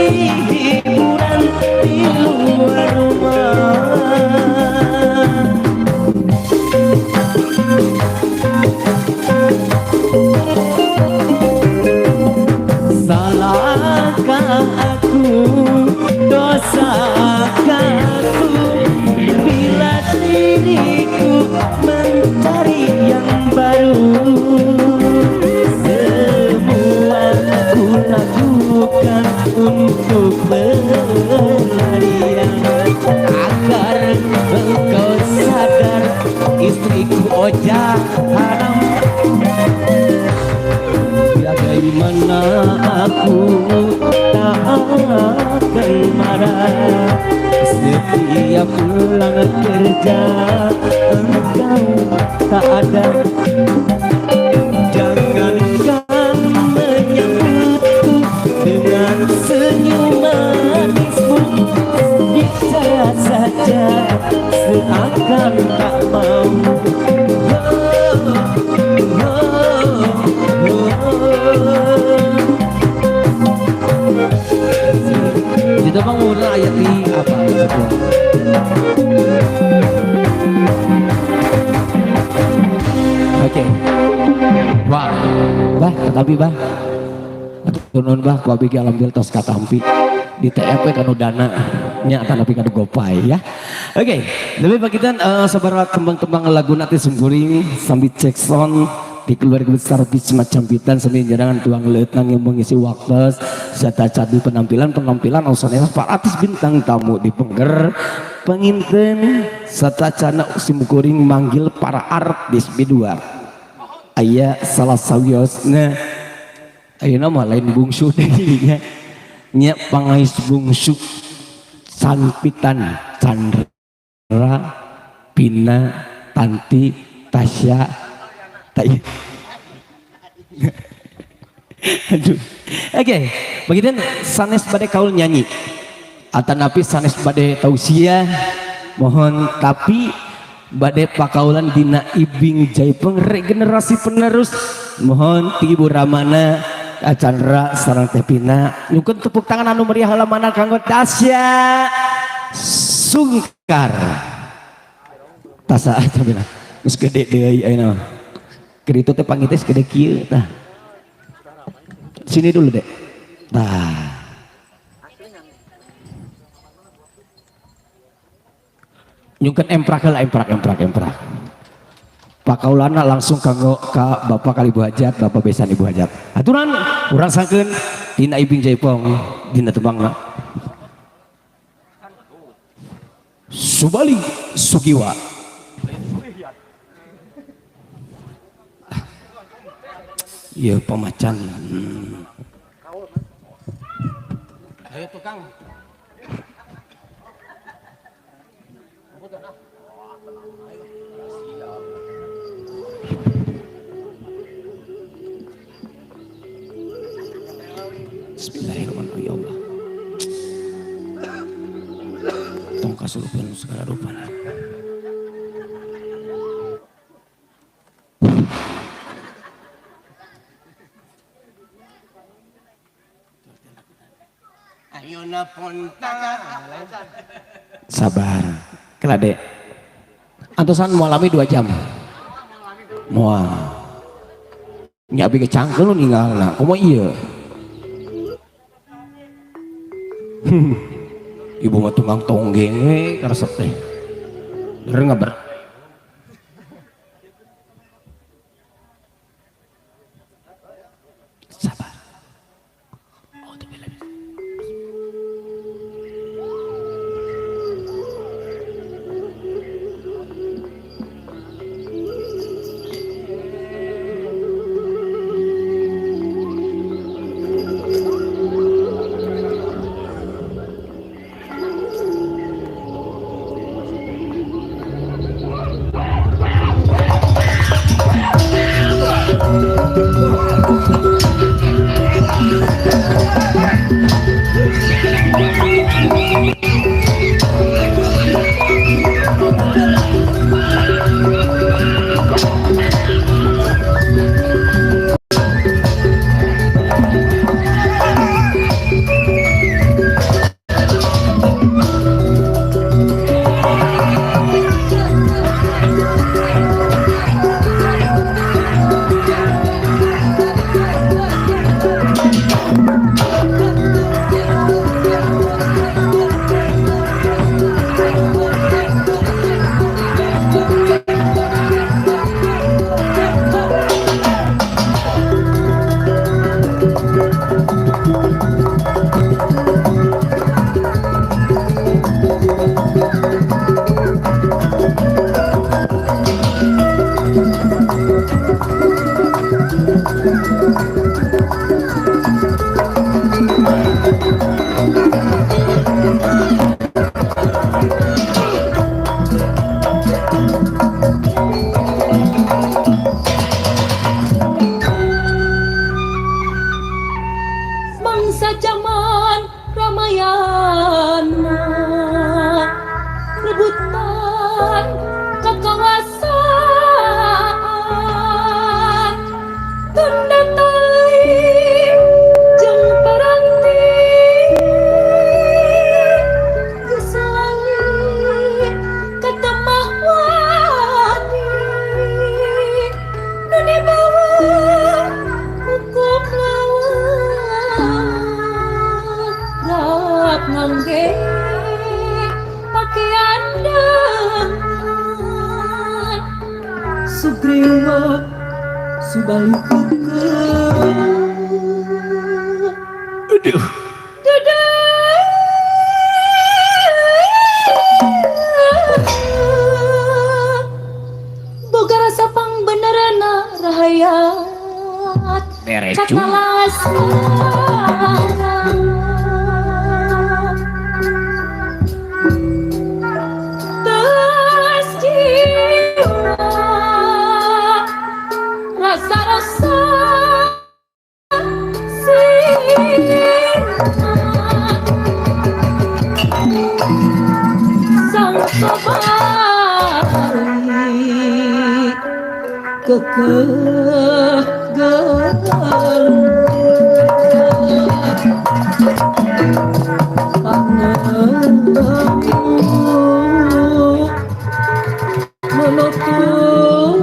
hiburan di luar rumah. Salahkah aku, dosakah aku bila diriku mencari yang baru. Semua ku lakukan untuk pelarian agar engkau sadar, istriku ojak haram. Bagaimana aku tak akan marah setiap pulang kerja engkau tak ada. Jangankan menyambutku dengan senyum manismu, niscaya saja seakan tak mau. Itu bang mulai ayat di apa? Oke. Wah, bah, tapi bah, turun bah, gua bagi alhamdulillah tos katampi di TFP kanu dana, nya tapi kanu gopay ya. Oke, lebih bagian seberapa kembang-kembang lagu nanti sungguring sambil cek sound di keluarga besar di semacam pitan sambil jarangan tuang letang yang mengisi waktu serta cadu penampilan usaha Pak artis bintang tamu di pengger penginten serta cana simukuring manggil para artis bidua ayah salah sawiosna ayah nama lain bungsu deh nya pangais bungsu sanpitan Chandra Pina Tanti Tasya. Aduh. Oke, begitu sanes badai kaul nyanyi atanapi sanes badai tausiah mohon tapi badai pakaulan dina ibing jaipeng regenerasi penerus mohon Ibu Ramana Chandra sareng Teh Pina nyukeun tepuk tangan anu meriah halamana kanggo Tasya Sungkar tasa Pina geus gede deui ayeuna itu teh pangites gede kieu tah sini dulu dek tah nyungkeun emprak pakaulana langsung kanggo ka Bapak kali Ibu Hajat Bapak besan Ibu Hajat aturan urang sangkeun dina ibing jaipong dina tembangna Subali Sugiwa. Iya pemacan. Ayo tukang. Bismillahirrahmanirrahim ya Allah. Tong kasurupan segala rupa. Ayeuna ponta sabar kelade antosan mualami 2 jam moal nya abi kecangkeun ninggalna komo ieu ibu mah tukang tonggeng we karesep teh bener ngaber sabar. Ramayana rebutan kekuasaan tunda tali jeung paranti geus langit katemah wani nu dibawa hukum lawan rap ngangge pakaian dengan Sugriwa subalikeun Aduh. boga rasa pangbenerana rahayat Berecu. katalasana tes jiwa rasa-rasa sang sabari kekeh menutup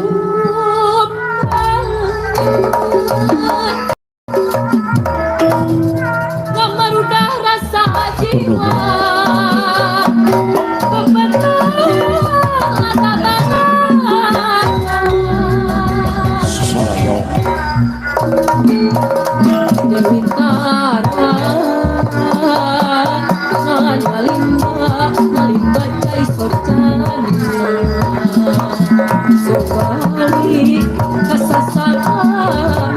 ngamarudah rasa jiwa Soyong. Dewi Tara ngan malimba cai sorcana sobali kasasaran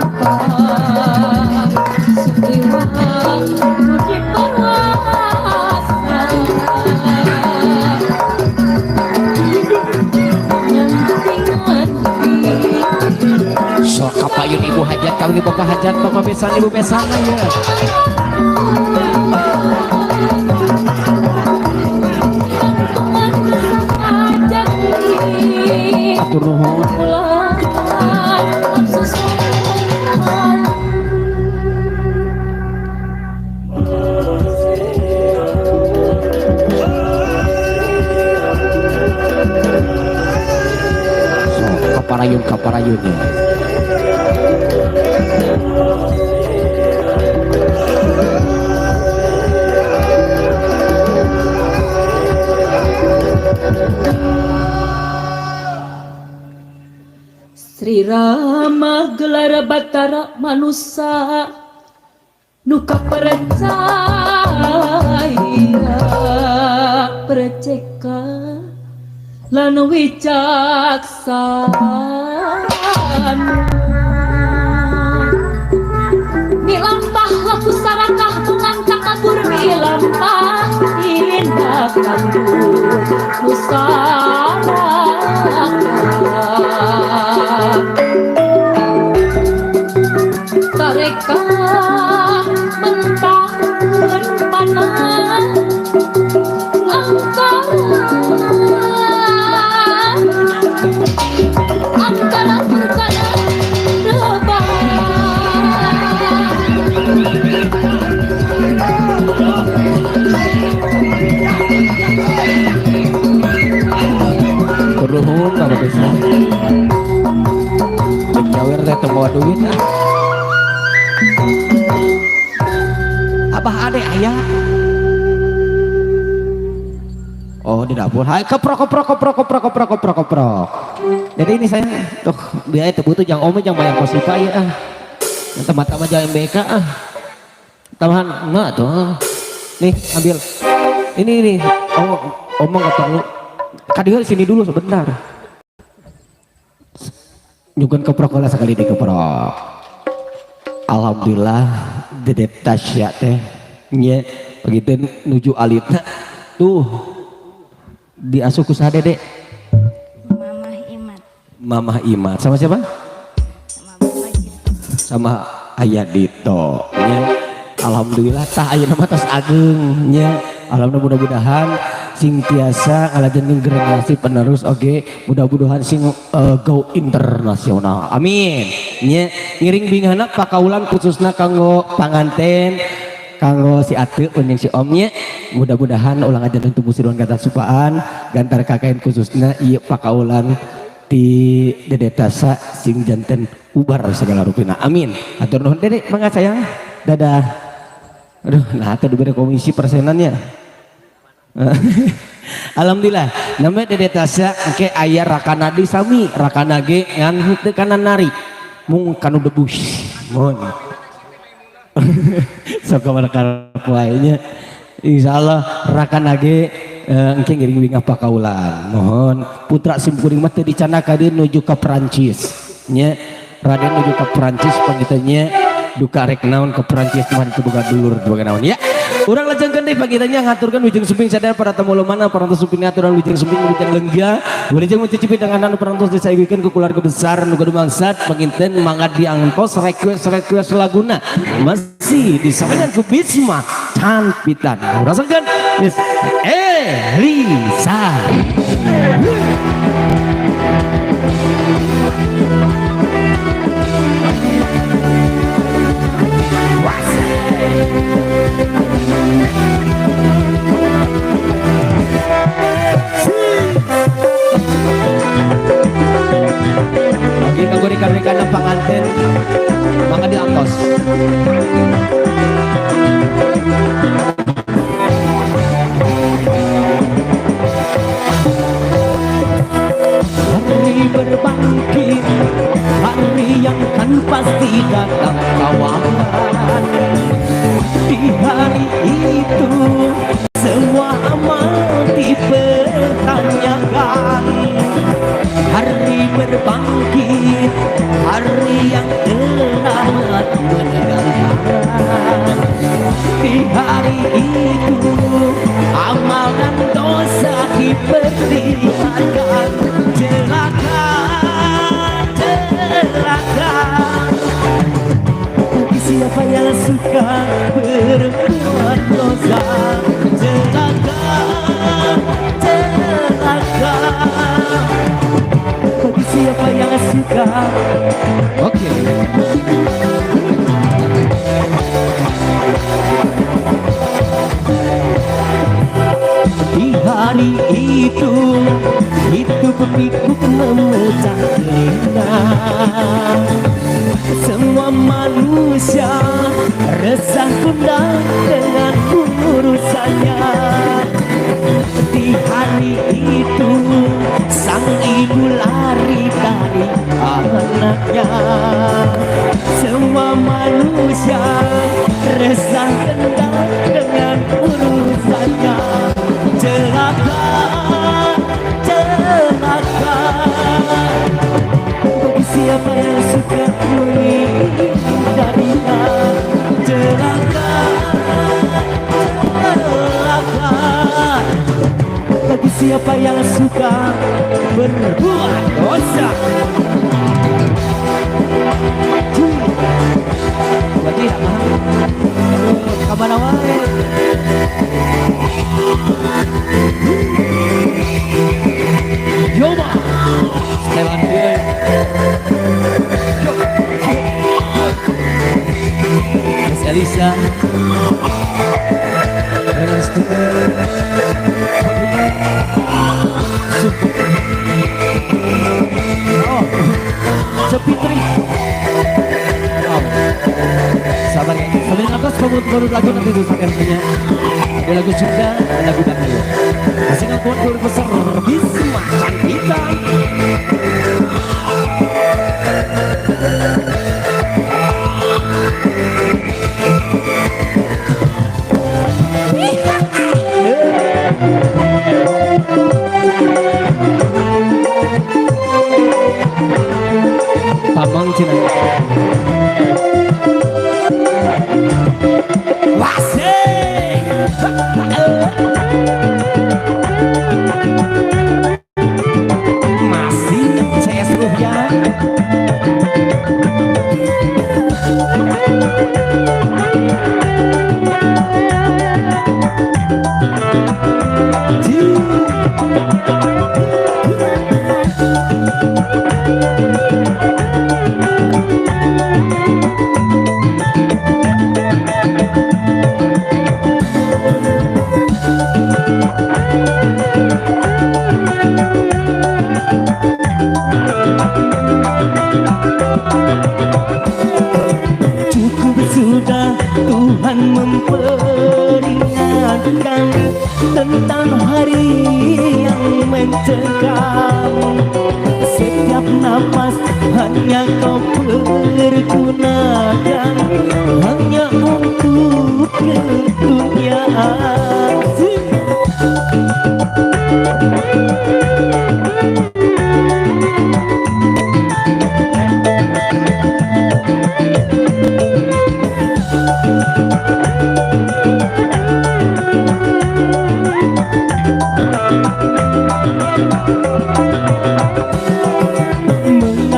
Sugriwa muji perwasa Sok kapayun ibu hajat kawin ibu hajat bapak besan ibu besan ya. Atur nuhun. Sok kaparayun ya. Sri Rama gelar Batara manusia nuka percaya perceka lan wicaksana milampah laku sarakah mengangkat kabur milampah indah kandur nusarakah tareka mentahun panah angkara perkara rebah Kuruhun kalau bisa. Jawer teh teu bawa duit ah. Abah ade aya. Oh di dapur. Hai keprok. Jadi ini saya tuh biaya teu butuh jang ome jang bayar kosipa ya ah. Teman-teman jang MBK ah. Tambahan enggak tuh. Nih ambil. Ini omong enggak perlu. Kadieu sini dulu sebentar. Nyugun keprok lah sekali dikeprok. Alhamdulillah Dedek Tasya teh nya begitu nuju alitna tuh diasuh ku saha Dedek? Mamah Imat sama siapa? Sama Ayah Dito ya. alhamdulillah tah ayeuna mah tos ageng nya. Alhamdulillah mudah-mudahan sing tiasa ngalajenkeun generasi penerus oge mudah-mudahan sing go internasional. Amin. Nya ngiring bingahna pakaulan khususna kanggo panganten kanggo si Ate jeung si Omnya mudah-mudahan ulang aja untuk musiron kata supaan gantar kakain khususna ieu pakaulan di Dede Tasa sing janten ubar segala rupina. Amin. Atur nuhun Dede, mangga sayang. Dadah. Aduh, nah atuh diberi komisi persenannya. Alhamdulillah namanya Dede Tasya engke aya rakana di sami rakana ge ngan henteu kana nari mung kanu debus mohon sok kamana wae nya insyaallah rakana ge engke ngiring wingah pakaulan mohon putra simkuring mah teu dicanaka deui nuju ka Perancis nya Raden nuju ka Perancis pangitanya duka rek naon ke Perancis mah teu boga dulur boga naon ya. Urang lajengkeun deui pagitanya ngaturkeun wijung suping sadaya para tamu lumana parantos suping aturan wijung suping wijung lenggia wilujeng mencicipi dengan anu parantos disaiguikeun ku keluarga besar nu kudu bangsat panginten mangga diangtos request laguna masih disampaikan ku Bisma Canpitan rasakeun geus Elisa. Oke, kagori rekan panganten maka diangkos. Hari berbangkit, hari yang kan pasti datang kawan. Di hari itu semua amal dipertanyakan. Hari berbangkit, hari yang teramat menegangkan. Di hari itu amal dan dosa diperlihatkan. Celaka, celaka bagi siapa yang suka berbuat dosa. Celaka, celaka bagi siapa yang suka. Oke. Di hari itu pikuk memecah telinga. Semua manusia resah gundah dengan urusannya. Di hari itu sang ibu lari dari anaknya. Semua manusia resah gundah dengan urusannya. Celaka, celaka bagi siapa yang suka menghindarinya. Celaka, celaka bagi siapa yang suka berbuat dosa. Berarti kamana wae. Yoma setelan dia Miss Elisa dengan student oh Sepitri sabar sambil atas baru lagu nanti disampaikan punya ada lagu Sunda ada lagu Dangdut masih ngakuan keluarga besar Bisma Canpitan. Pamang Cina Wasik masih CS Ruhyan sekali tentang hari yang mencekam. Setiap napas hanya kau pergunakan, hanya untuk keduniaan.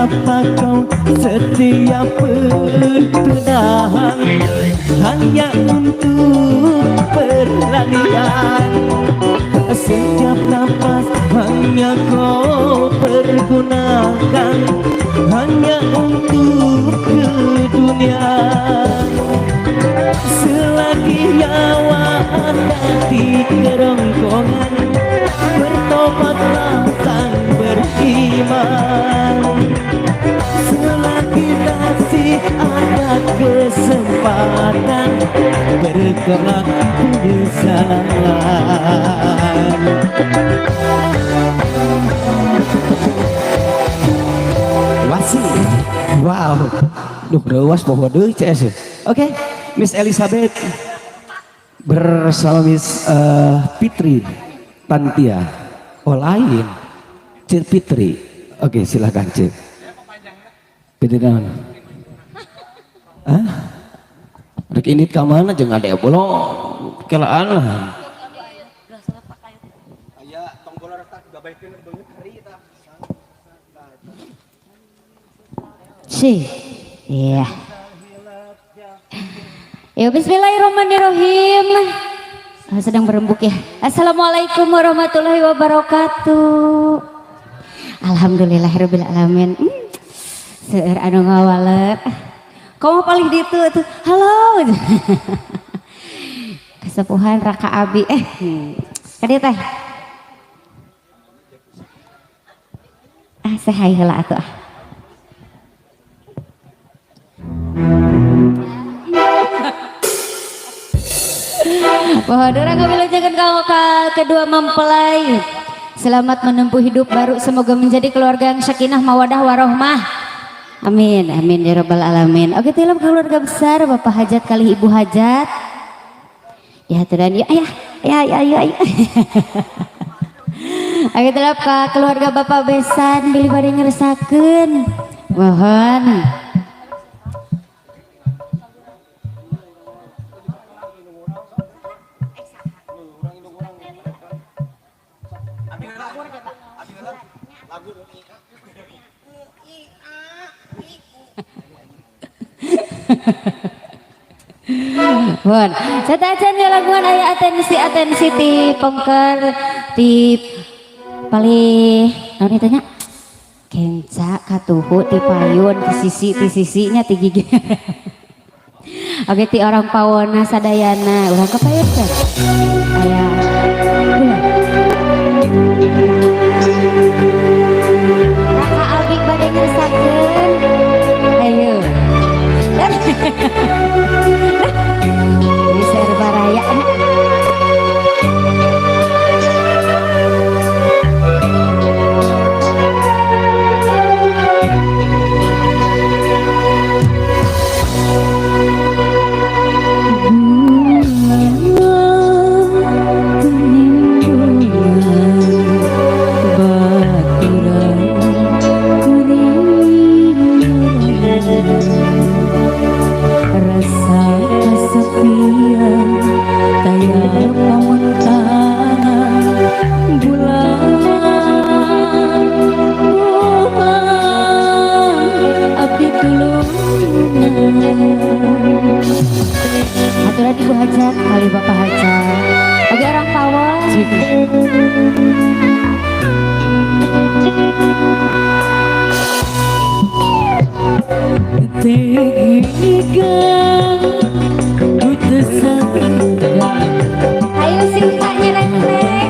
Mengapa kau setia bertunangan hanya untuk peralihan? Setiap nafas hanya kau pergunakan, hanya untuk keduniaan. Selagi nyawa ada di kerongkongan, bertobatlah dan beriman. Selagi masih ada kesempatan, bertolak penyesalan. Wasi, wow, duh rewas bahwa deh CS. Oke, Miss Elizabeth bersama Miss Fitri Tantia. Oh lain, Cik Fitri. Oke, silakan Cik. Fitri naon? Hah? Rek ini ke mana jeung ade bolong kelaan lah. Aya tong bola retak gabaikeun beungeut hari eta. Si. Iya. Ya bismillahirrahmanirrahim. Sedang berembuk ya. Assalamualaikum warahmatullahi wabarakatuh. Alhamdulillahirabbil alamin. Seueur anu ngawaler. Komo paling ditu tuh. Halo. Kesepuhan Raka Abi kadieu teh. Say hai heula atuh. Bahwa orang kebilujangan kau kedua mempelai selamat menempuh hidup baru, semoga menjadi keluarga yang sakinah mawadah warohmah, amin amin ya rabbal alamin. Oke, tilap keluarga besar Bapak Hajat kali Ibu Hajat ya turan ya ya. Oke, tilap ke keluarga Bapak Besan bilih bade ngeresakeun mohon. Bon, satajan ya laguan aya atensi ti pengker ti palih naon tanya kenca katuhu ti payun ti sisinya ti gigi. Oke, ti orang pawona sadayana urang kapayun teh aya Raka Abi bade ngeresakeun ayo. Ini serba raya. Aturan Ibu Hajat kali Bapak Hajat. Oke, orang pawon. Ayo sing tanya rek-rek.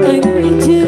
Anjir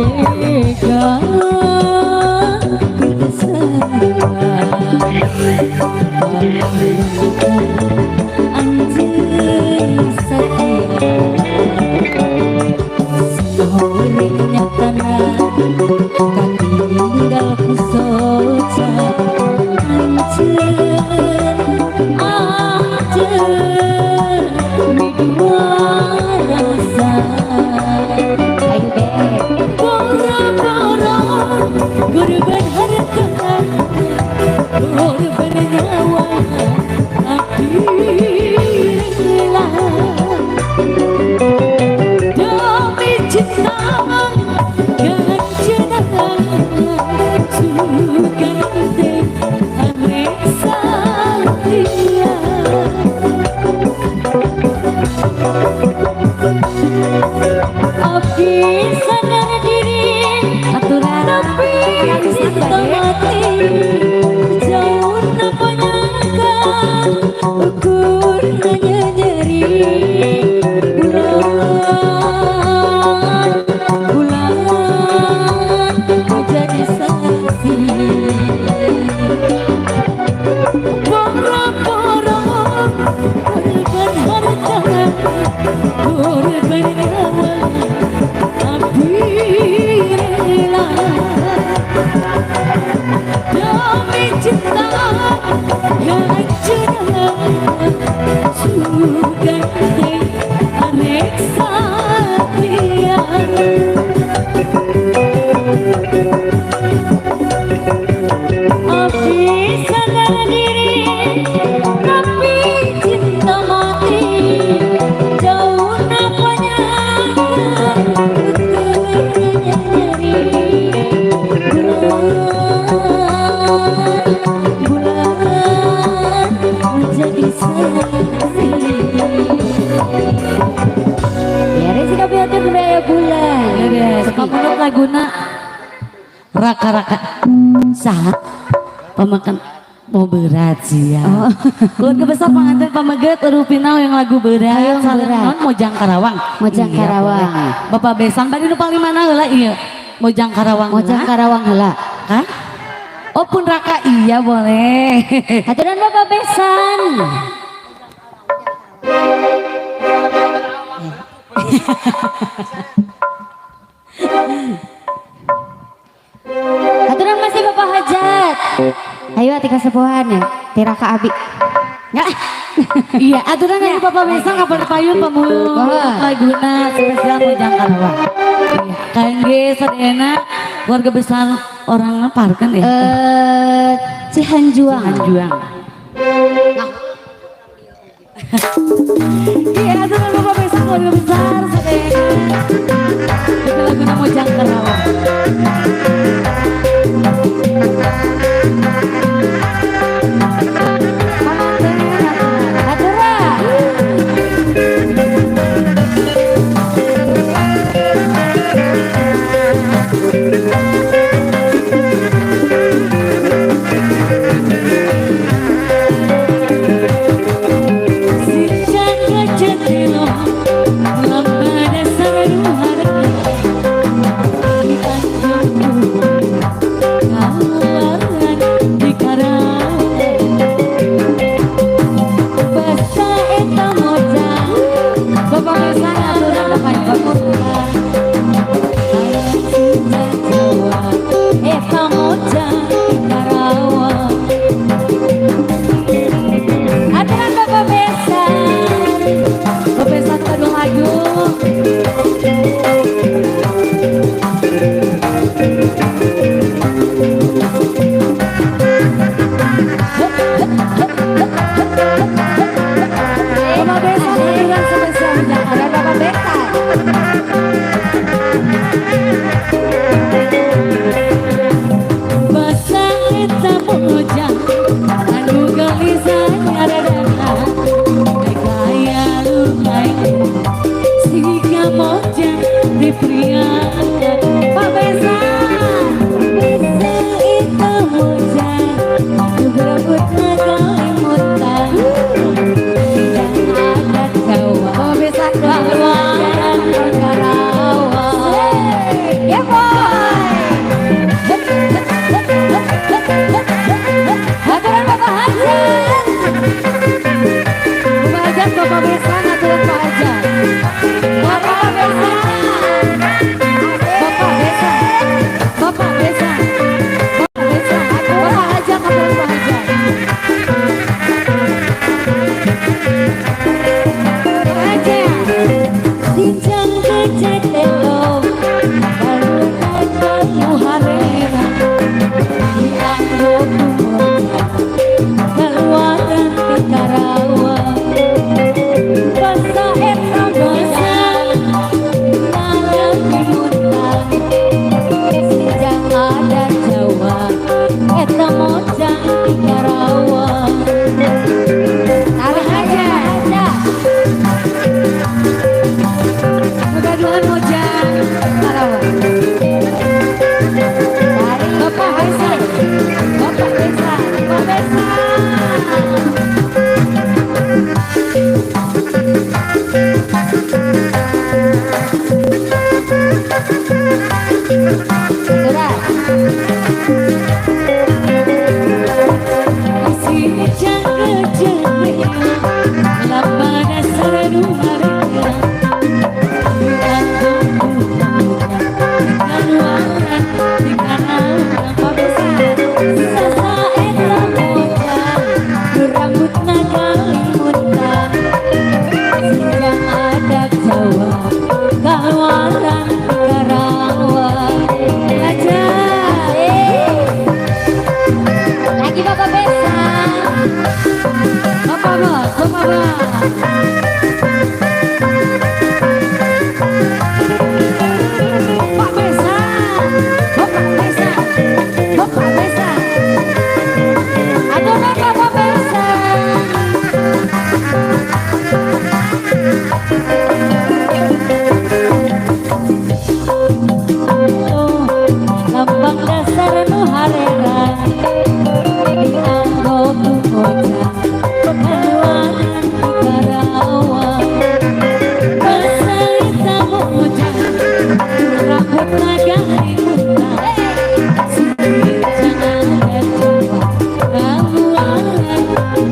tega anjir setia sahurnya tanah tinggal ku soca anjir anjir berdua rasa ayo beb boro-boro korban harta korban nyawa akhirnya demi cinta yang jenaka suka dek amek satria abdi sadar diri aturan tapi cinta mati jauh napa nyangka ukur hanya nyeri bulan menjadi saksi boro-boro korban harta korban nyawa abdi rela demi cinta yang jenaka sudah anek satria abdi sadar diri tapi cinta mati jauh napanya ukurnya nyeri bulan menjadi saksi ya resi kabeh atuh budaya bulan ya sepamunut laguna raka-raka saha pemakan mau berat sih ya. Keluarga besar pengantin pameget Rupinau yang lagu berat. Berat. Mojang Karawang. Mojang Karawang. Bapak Besan bari nu paling mana heula ieu? Mojang Karawang. Mojang Karawang heula. Hah? Oh pun raka iya boleh. Haturan Bapak Besan. Haturan masih Bapak Hajat. Ayo ati kasepuhan ya, tiraka abi. Ya. Iya, aturan dari Bapak Besang kabar payun pamulu laguna spesial Mojang Karawang. Iya, kangge sadayana keluarga besar orang parkeun ya. Cihanjuang. Cihanjuang. Iya, aturan Bapak Besang keluarga besar sadayana. Di laguna Mojang Karawang. besar. Masih jaga-jaga lama dasar nuharga dengan waran dengan apa besar sasa etam muda berambut nagali muda sedang ada Jawa kawaran Karawang aja Lagi Bapak besar. Bapak bos, Bapak bos. Pak Besan, Bapak Besan, Bapak Besan. Aduh Bapak besar. Lambang dasar nuharega dianggo bocah kaluaran Karawang besar tamu bocah rambut nagali muda jangan coba kaluaran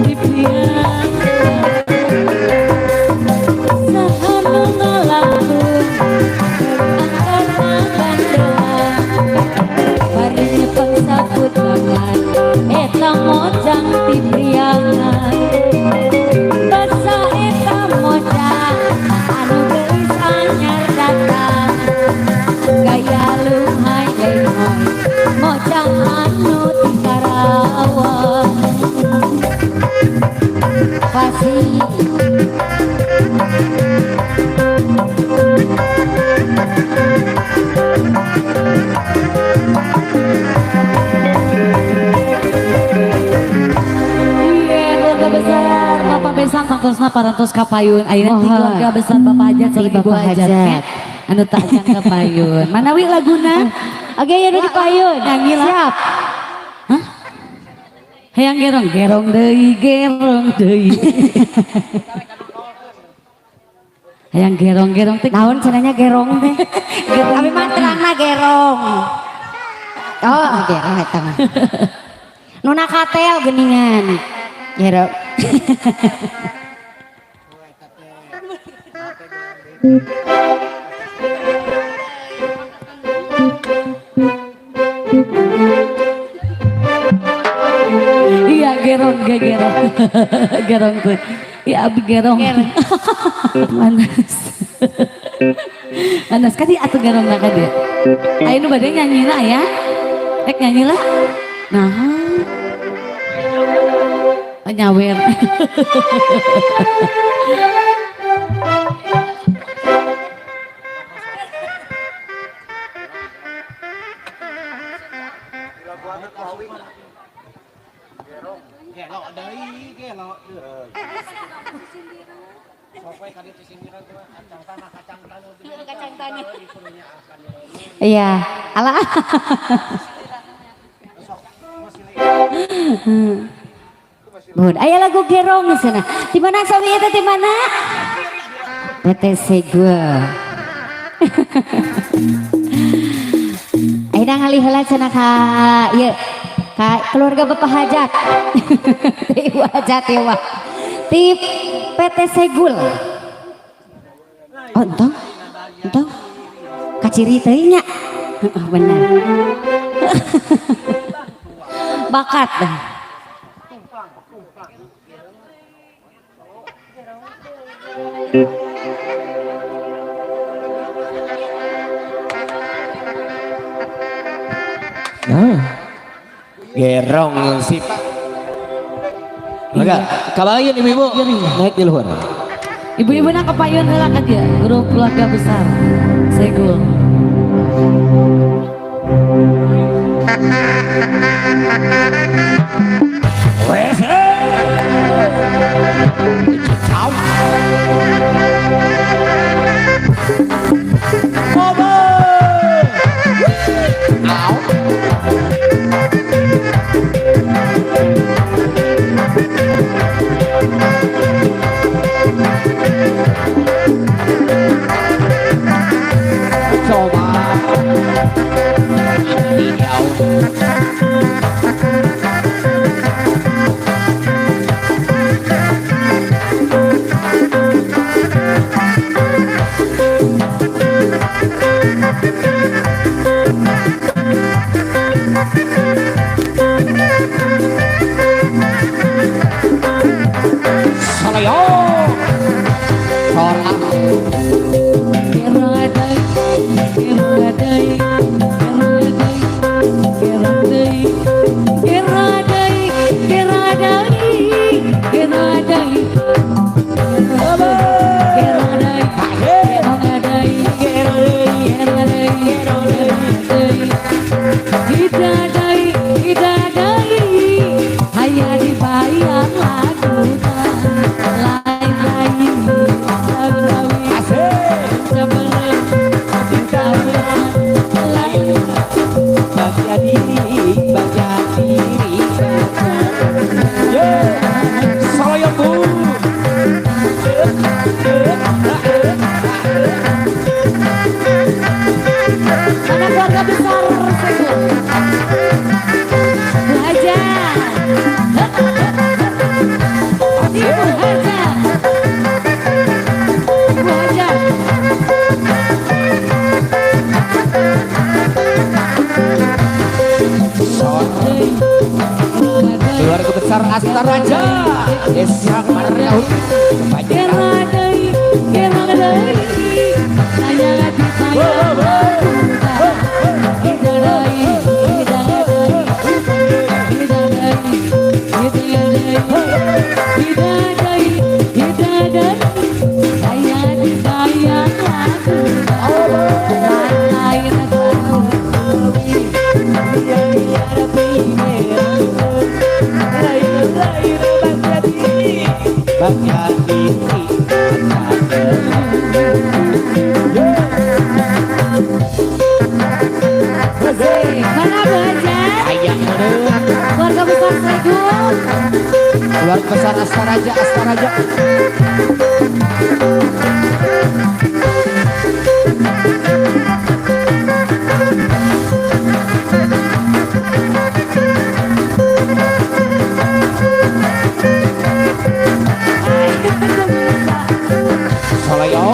dipiang sahanu ngalambung Barinya pangsaput tangan eta mojang ti priangan basa eta mojang anu geus anyar datang gaya luhai lemoy mojang anu ti Karawang Fasih. keluarga besar Bapak Besan tangkosna parantos kapayun ayeuna ti keluarga besar Bapak Hajat sareng Ibu Bapak Hajat Hajat. anu tajang kapayun manawi laguna Oke ya udah dipayun. nyanyi lah. Siap. Hah? Hayang gerong gerong deui hayang gerong teh Naon cenanya gerong teh. Abi mah terangna gerong. Oh, gerong eta mah. Nuna katel geningan. Gerong. iya gerong gerong tuh ya abi gerong manas manas kan dia atuh gerong kan dia ayo nu bade nyanyi lah ya nyanyi lah nah nyawer Iya, alah. Bun, aya lagu gerong di sana. Di mana sami eta di mana? PTC gua. Ayeuna ngalih heula cenah ka ieu ka keluarga Bapak Hajat. Ibu Hajat ya wah. Ti PT Segul. Oh, entong. Kaciri teh nya. Heeh, bener. Bakat dah. Nah, gerong sih. Enggak, kabayan ibu-ibu naik di luar. ibu-ibu nak kepayun heula kan dia grup keluarga besar Segul Salayo. Tolak. Mana keluarga besar Segun? Bu Haja. Ibu Haja. Bu Haja. Keluarga besar Asta Raja. Desa Margaun. Mana Bu Haja? Keluarga besar Segun. Keluarga besar Asta Raja, Asta Raja. Salayo.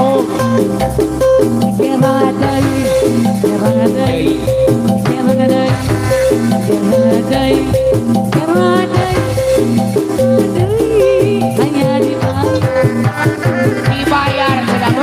Dibayar sedang.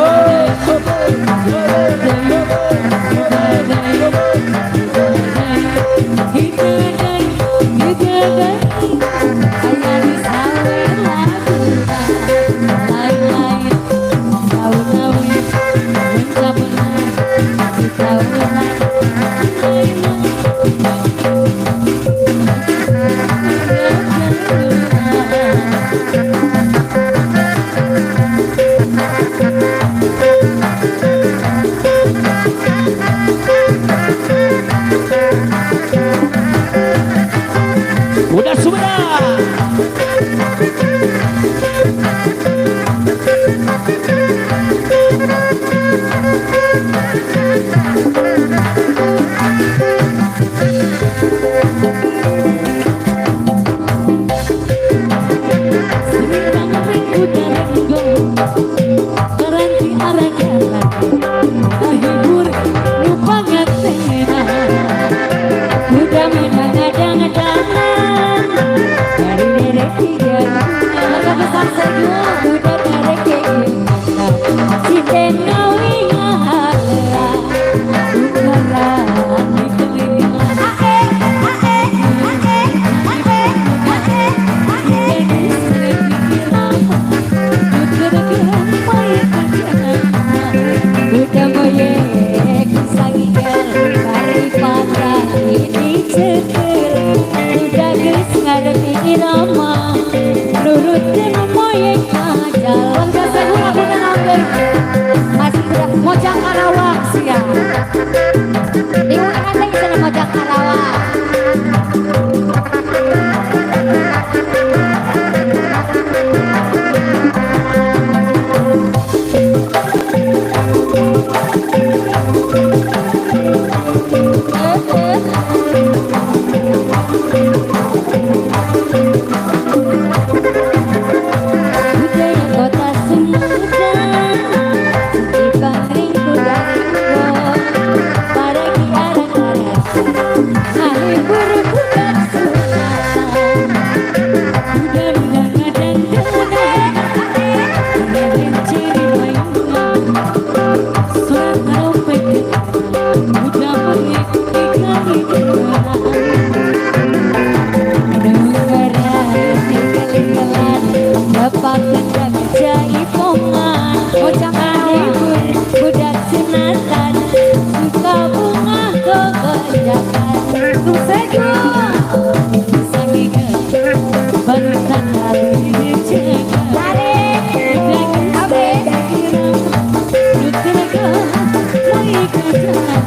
Udah sudah. Mojang Karawang siang. Diulang lagi sana Mojang Karawang. Hari berbudak sunatan Mudah-mudahan dan kenal Mencari mainan Surat taropek Mudah mengikuti kali-kalan Bapak kendang jaipongan Bocah hibur budak sunatan Suka bunga kebanyakan Tung sego Sangiga Barutan hari dicegah Tarik Habis Nutraga Naik kajaran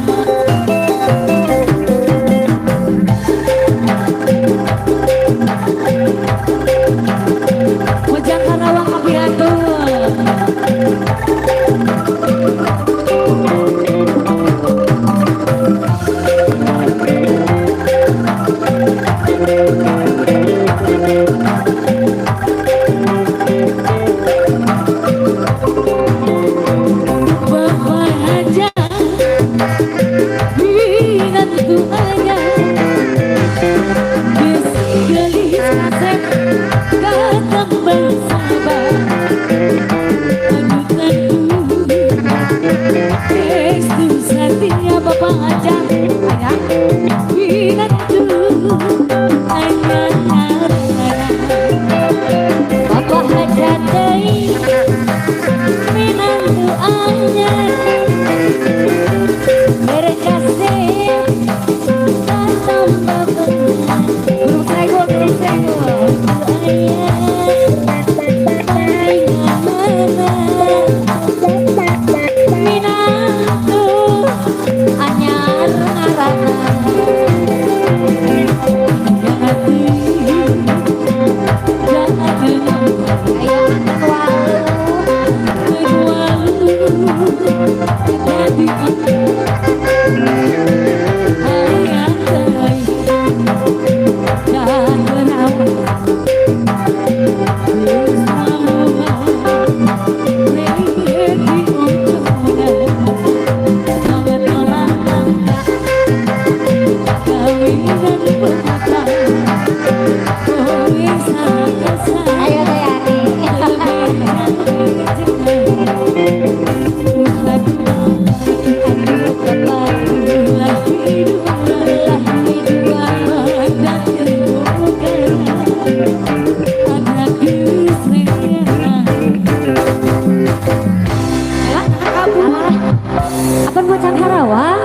Ojang Karawang Abiatur Bapak aja Ingat tuanya Gelis kasep Kata bersabar Adutanku Restu satinya Bapak aja Ingat tuh Bapak aja tei Minang doanya Berkasih Tambah benar Burung sego Minang tuh Anyar ngarana Ayo Apa macam Karawang?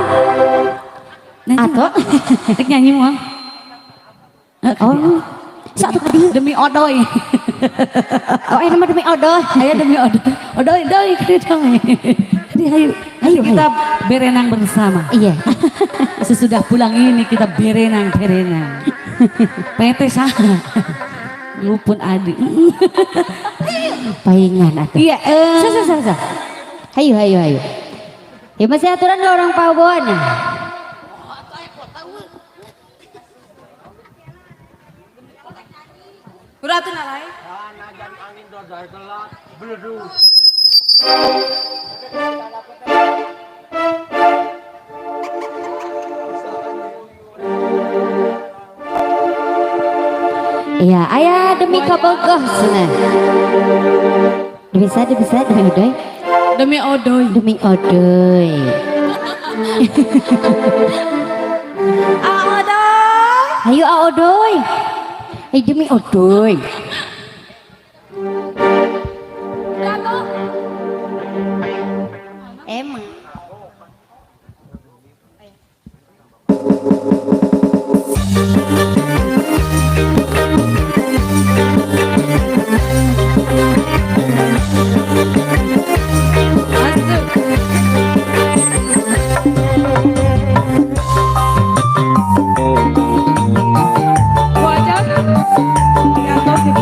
Atau nyanyi mau? Oh, satu kali demi odoy. Oh, ini mah demi odoy. Ayo demi odoy. Odoy, odoy, ayo, ayo kita berenang bersama. Iya. Sesudah pulang ini kita berenang. PT sana. Lupun adik. Paingan atau? Iya. Sa. Ayo. Ya masih aturan orang Pawon. Kuratun alay. Najan angin dodar gelap beledu. Iya, ayah demi kabogoh sana. Bisa demi odoy. Demi odoy. Odoy. Ayo odoy. Demi odoy. Emang. Wajah, ya,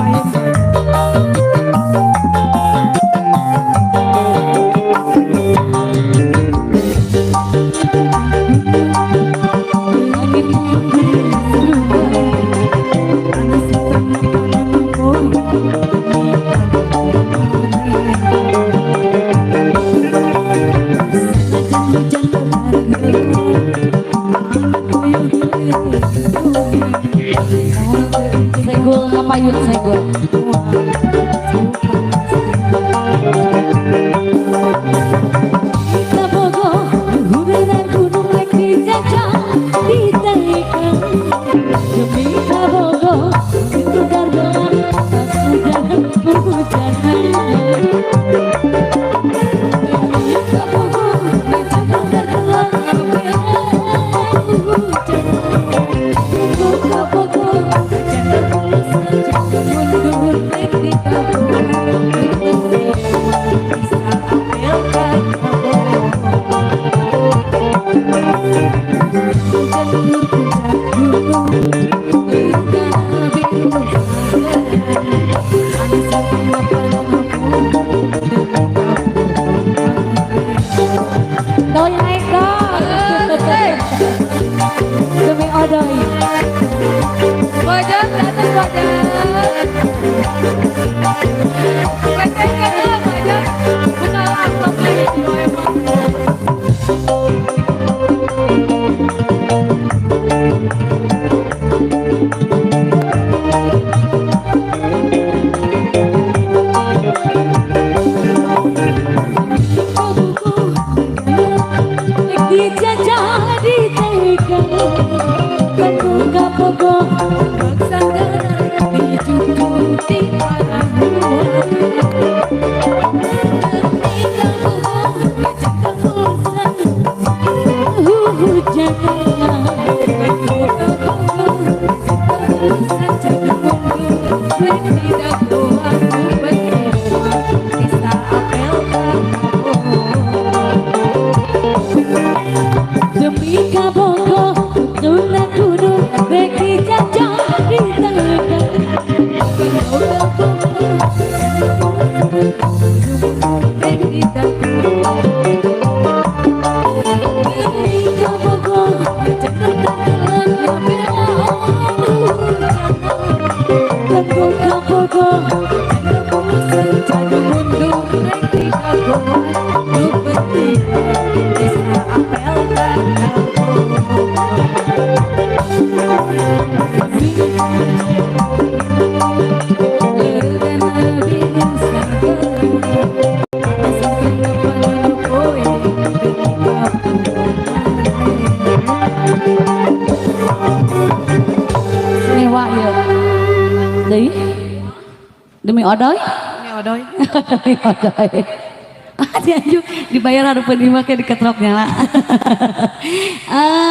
Segul kapayun segul. Kabogo, hubungan gunung naik dijajah, ditaikan. Demi kabogo, itu darbelan, tak sudah berhujan. Demi kabogo, itu darbelan, berhujan. Itu kabogo, jangan mulus saja, mundur naik di kabogo. Doi naik doi. Demi odoi. Bojong datang bojong. Bojong kata bojong. Bukan amplop lagi di dijajah ditaikan kabogo kabogo sanggara dicucuk di padamu hujan demi kabogo nuna gunung rek dijajah ditaikan rek ditaikan demi kabogo kabogo jadi mundur rek dikagoan dupeti bisa apelkan mewah ya demi odoi demi odoi demi odoi dianjuk dibayar harus penima kayak diketroknya lah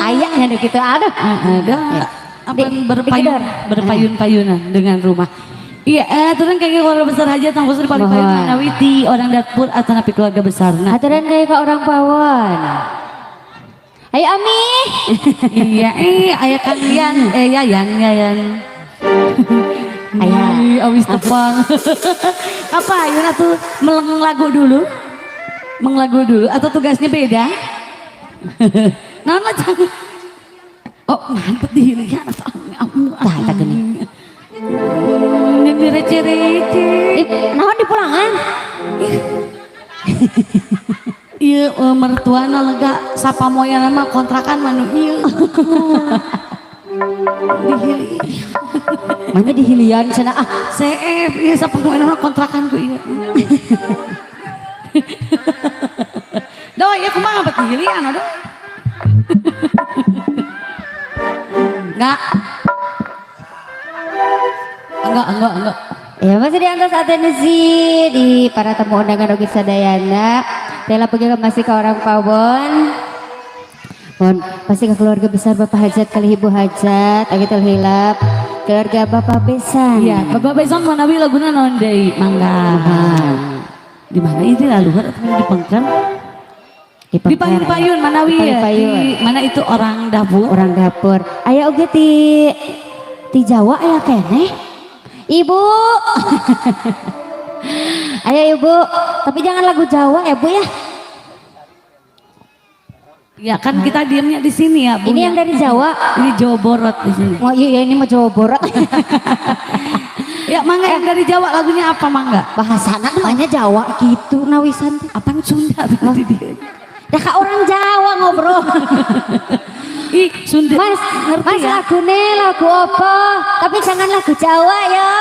Ayahnya gitu aduh. ada apa berpayun-payunan dengan rumah. Iya, aturan kayak keluarga besar aja tang besar paling payun manawiti orang dapur atau napi keluarga besar. Nah, Aturan kayak ke orang pawon. Ayo Ami. iya, ayah kalian, yayan. Ayah. Awis tepang. Apa Yuna tuh menglagu dulu? Menglagu dulu atau tugasnya beda? Nana jangan. Oh, ngampet di hilian atau Tah eta geuning. Ini receh-receh. Naon di pulangan? Iya, mertuana lega sapa moyana mah kontrakan manu ieu. Di hilian. Mana di hilian sana ah. CF, iya sapa moyana mah kontrakan ku ieu. Doh, ya kumaha ngampet di hilian aduh. Enggak. Ya masih diantos atensi di para tamu undangan Ogi Sadayana. Tela pegang masih ke orang pawon. Pon pasti ke keluarga besar Bapak Hajat kali Ibu Hajat, agitul hilap. Keluarga Bapak Besan. Iya, Bapak Besan manawi laguna naon deui? Mangga. Di mana itu lalu atau di Pengker? Di Payun-Payun manawi ya. Di mana itu orang dapur? Orang dapur. Aya oge ti Jawa aya keneh. Ibu. Ayo Ibu, tapi jangan lagu Jawa ya Bu ya. Ya kan kita diamnya di sini ya Bu. Ini yang dari Jawa. Ini Jawa Borot di sini. Oh iya ini mah Jawa Borot. Ya mangga yang dari Jawa lagunya apa mangga? Bahasana namanya Jawa gitu nawisan. Apaan Sunda berarti dia? Dah ka orang Jawa ngobrol. Ih, Sunda. Mas, ngerti Mas ya? lagune lagu apa? Tapi jangan lagu Jawa ya.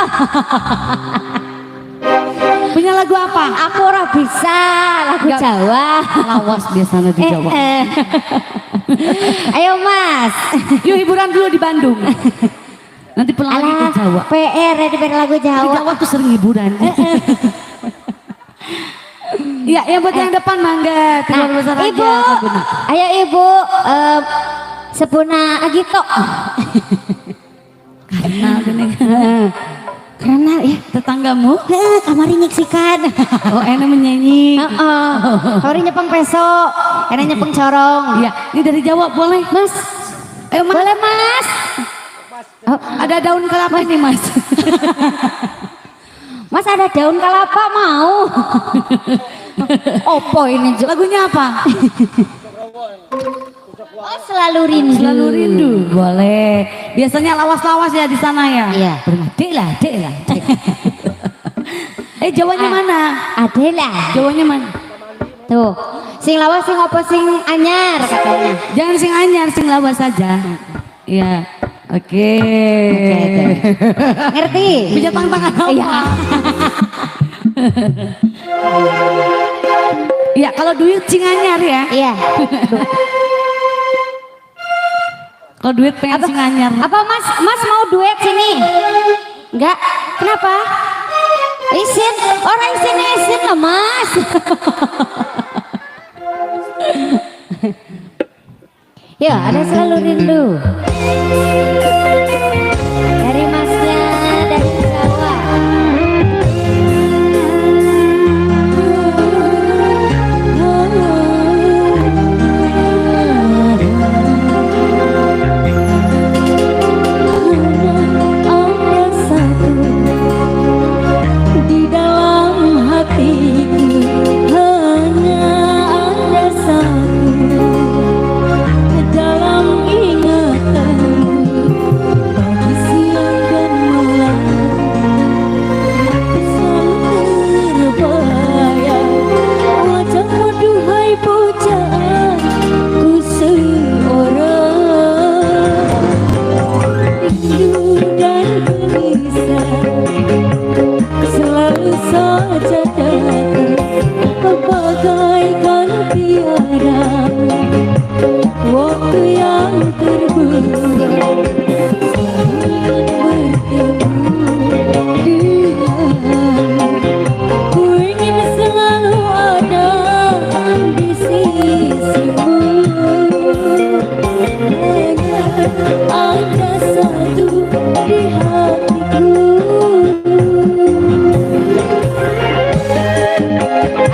Punya lagu apa? Aku ora bisa lagu Nggak. Jawa. Lawas biasanya di Jawa. Ayo Mas. Yuk hiburan dulu di Bandung. Nanti pulang lagi ke Jawa. PR ya di lagu Di Jawa. Jawa tuh sering hiburan. Iya, yang buat yang depan mangga. Keluar besar aja. Ibu, Sabuna. ayo Ibu, Sepuna Agito. Karena gini. Karena ya Tetanggamu. kamari nyiksikan. Oh, enak menyanyi. Kamari nyepeng peso, enak nyepeng corong. Iya, ini dari Jawa boleh. Mas, Ayo Mas. boleh Mas. Oh, ada daun kelapa nih Mas. Mas ada daun kelapa mau? Opo ini Jo? Lagunya apa? Oh selalu rindu. Selalu rindu. Boleh. Biasanya lawas-lawas ya di sana ya. Iya. Dek lah, dek lah. Dek. Jawanya mana? Adalah. Jawanya mana? Tuh, sing lawas sing apa sing anyar katanya. Jangan sing anyar, sing lawas saja. Iya. Oke. Ngerti? Pijat tangan apa? Iya. Iya, kalau duit sing anyar ya. Iya. Kalau duit pengen sing anyar. Apa Mas? Mas mau duet sini? Enggak. Kenapa? Isin. Orang isin lah Mas. Ya, ada selalu rindu. Dari Masnya dari Jawa.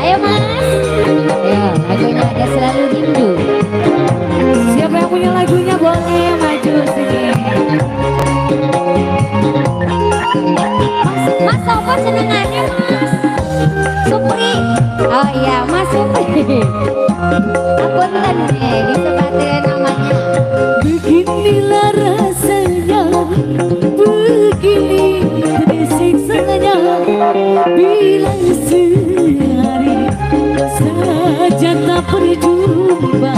Ayo Mas. Ya, lagunya ada selalu rindu. Siapa yang punya lagunya boleh maju sini. Mas apa senengannya Mas? Supri. Oh iya Mas Supri. Apunten nih disebatin namanya. Beginilah rasanya, begini tersiksanya, bila sehari saja tak berjumpa.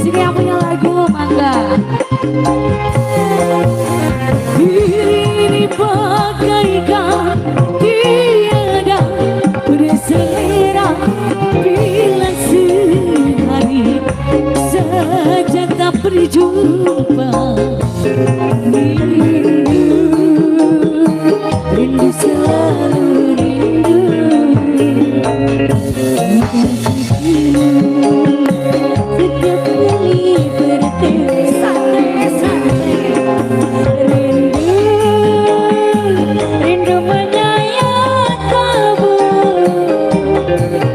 Sini yang punya lagu mangga. Ini bagaikan tiada berselera, bila sehari saja tak berjumpa. Rindu selalu rindu. Setiap kali bertemu rindu menyayat kalbu,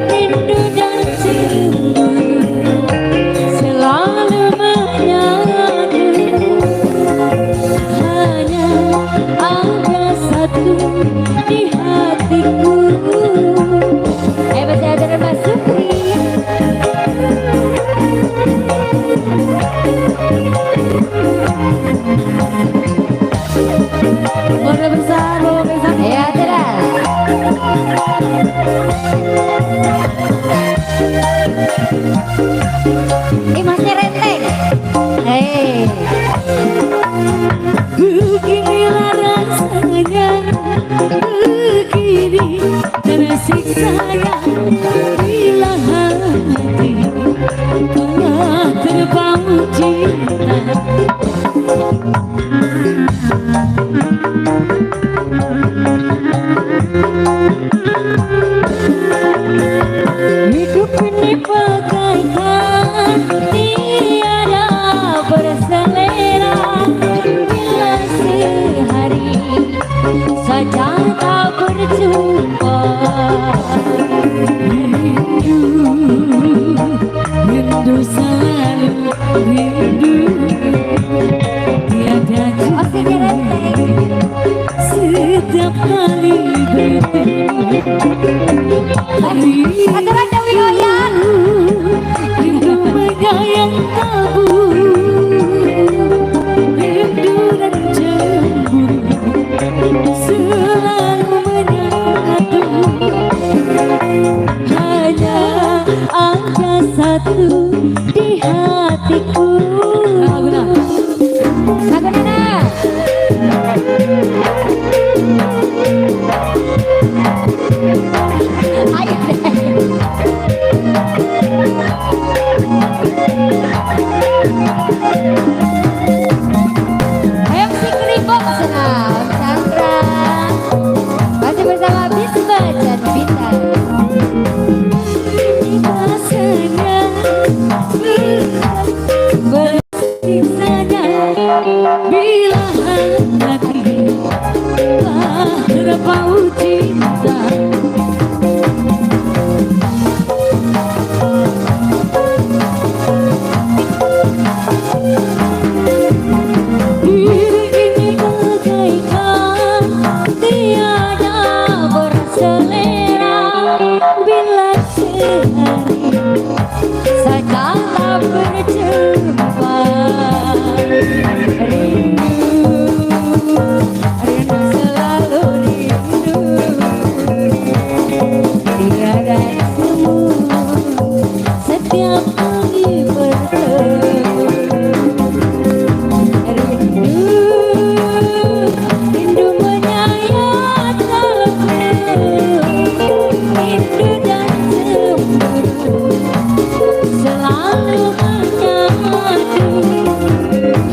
rindu dan cinta selalu menyatu. Hanya ada satu di hatiku. Masih ada Mas Supri. Boleh besar, boleh besar. Ya terus. Masnya renteng. Hei. Beginilah rasanya, begini tersiksanya bila hati telah terpaut cinta. Hidup ini bagaikan tiada berselera, bila sehari saja tak berjumpa. Rindu selalu rindu, tiada jumpa. Setiap kali bertemu, Aturan Dewi Oyan. rindu menyayang tabu, rindu dan cemburu selalu menyatu. Hanya ada satu di hatiku. Lagu Nana. Ayo deh. Ayo si keribok senang Chandra. Masih bersama Bisma dan Bintang. Rasanya bersiksanya bila hati telah terpaut cinta. Diri ini bagaikan tiada berselera, bila sehari saja tak berjumpa. Rindu, rindu selalu rindu, tiada temu setiap kali bertemu. Rindu menyayat kalbu, rindu dan cemburu selalu menyatu.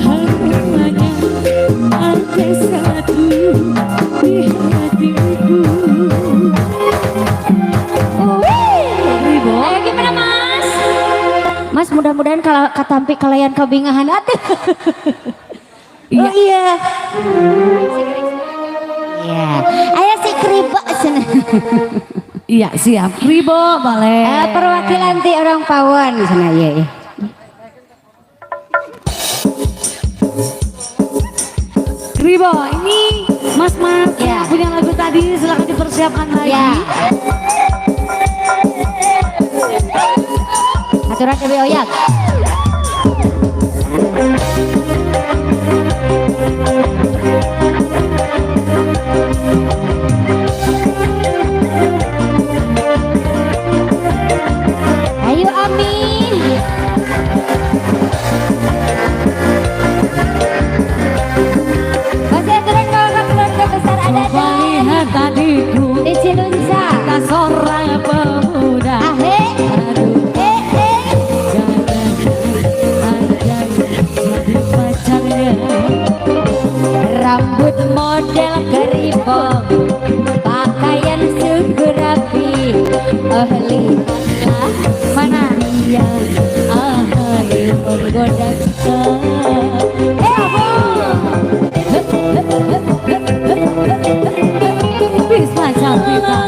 Hanya ada satu di hatiku. Ayo gimana Mas? Mas mudah-mudahan kalau katampi kalayan kabingahan atuh. Iya. Oh iya. Iya. Ayo si keribok senang. Iya siap, Ribo boleh. Perwakilan ti orang Pawon di sana ya. Ribo, ini mas-mas Ya. yang punya lagu tadi silakan dipersiapkan lagi. Ya. Aturan Dewi Oyak. Ayo Amin. Masih aturan keluarga besar ada Melihat tadiku di Cilunsa. tak seorang pemuda. Ahe. Jadi pacarnya. Rambut model keribok, pakaian suku rapi, ahli mana dia ahli menggoda kita. Bisma Cantika.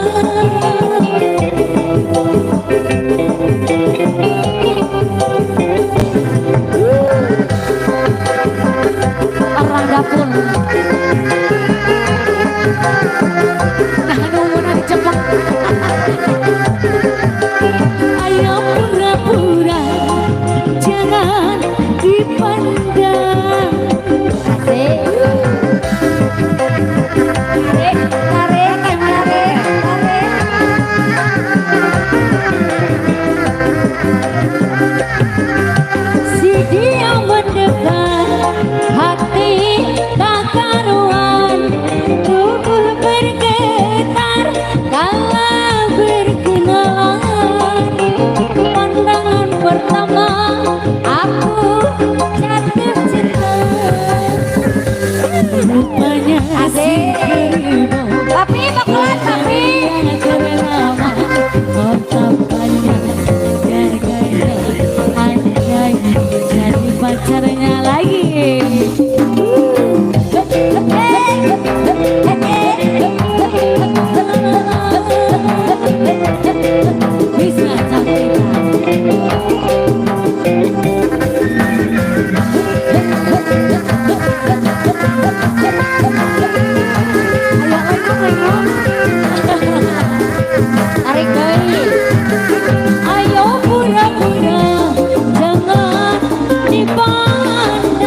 Orang dapur. Nah, nunggu cepat. Ayo pura-pura, jangan dipandang. Asik. Tarik, tarik, tarik. Papi bakalan papi. Jadi pacarnya lagi. Bisa Tarik deui. ayo pura-pura jangan dipandang.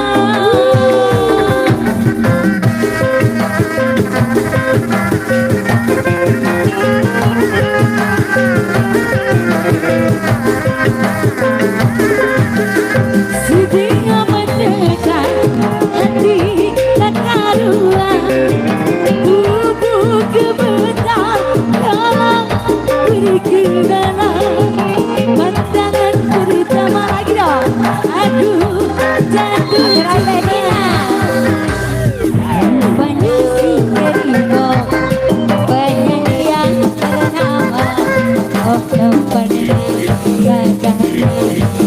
Sedih mendekat hati tak karuan, tubuh gemetar dalam berkenalan. Pandangan pertama lagi dong, aduh jatuh cinta. Banyak sihirmu, banyak yang ternama. Oh tempatnya gagahnya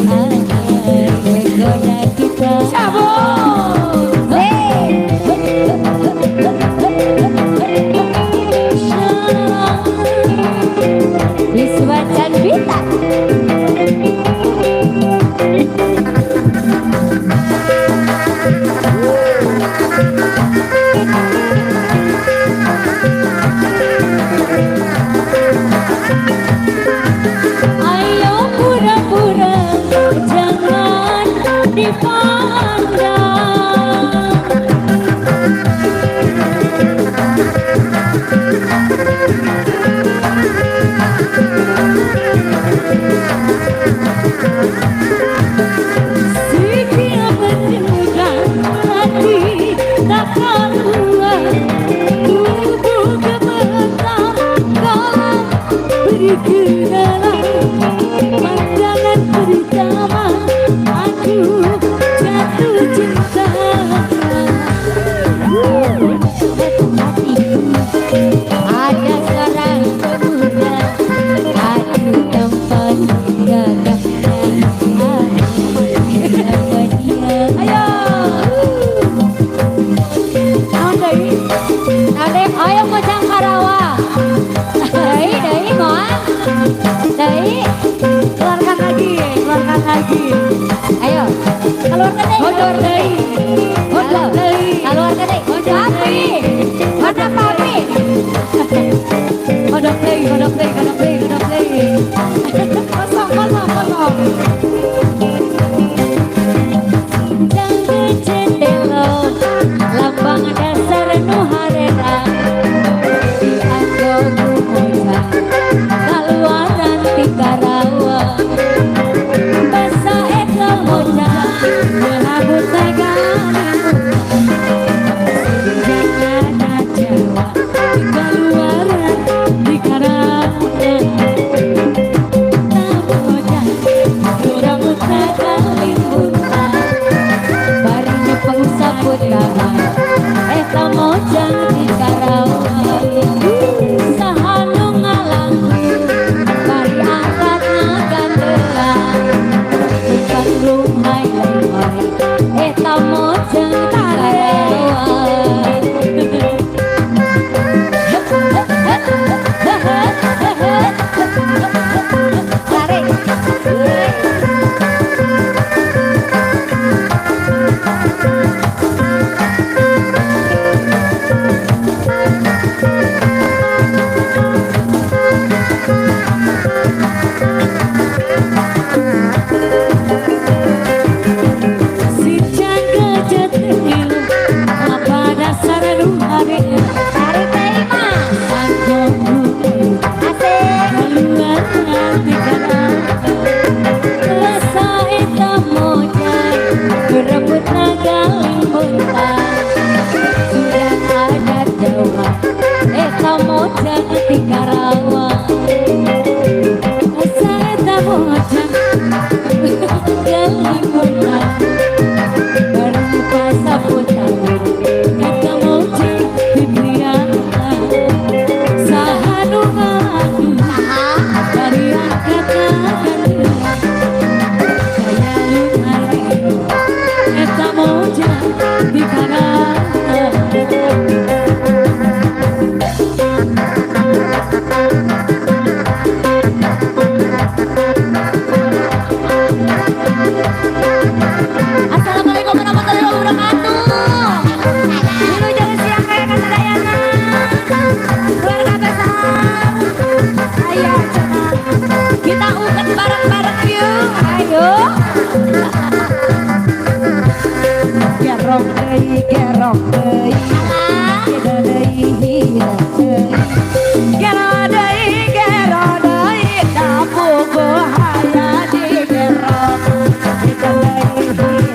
menggoda kita. Wiswa Canbita. Ayo pura-pura jangan dipandang. Setia mendekat hati tak karuan, tubuh gemetar dalam berkenalan. Pandangan pertama aduh jatuh cinta. Ada seorang pemuda, adu tempat gagahnya. Ayo, Ade, ayo macam Karawang. Dari moal, dari Keluarkan lagi, keluarkan lagi. ayo, keluarkan deh, Hodor deui. Hodor deui. keluarkan deh, papi, mana papi? Hodor deui, hodor deui, hodor deui, hodor deui. Kosong, kosong, kosong. Jangan jendela, lambang dasar nu harera. Dianggo kumoja, kaluaran ti Karawang. Basa eta moja, melabut tagalimu. Jangan Jawa, Di keluaran di Karawang. moja, kurang tagalimuntan. Bari nyepeng sabut tangan, eta moja ti Karawang. Sahanu ngalangu, bari angkat ngagandelan. Tukang rumai lemari, eta moja ti Karawang. Si jaga jatuh apa dasar nu hari Tarik deui mah. aku Asik. keluaran di Karawang. Rasa eta moja, berebut nagalimuntan. Sudah ada Jawa, eta moja ti Karawang. Rasa eta moja Galimuntan, baru pasaput tangan. eta moja di Priangan. Gerong deui gerong deui hida deui hida deui gerong deui gerong deui dapuku haya di gerong hida deui hida deui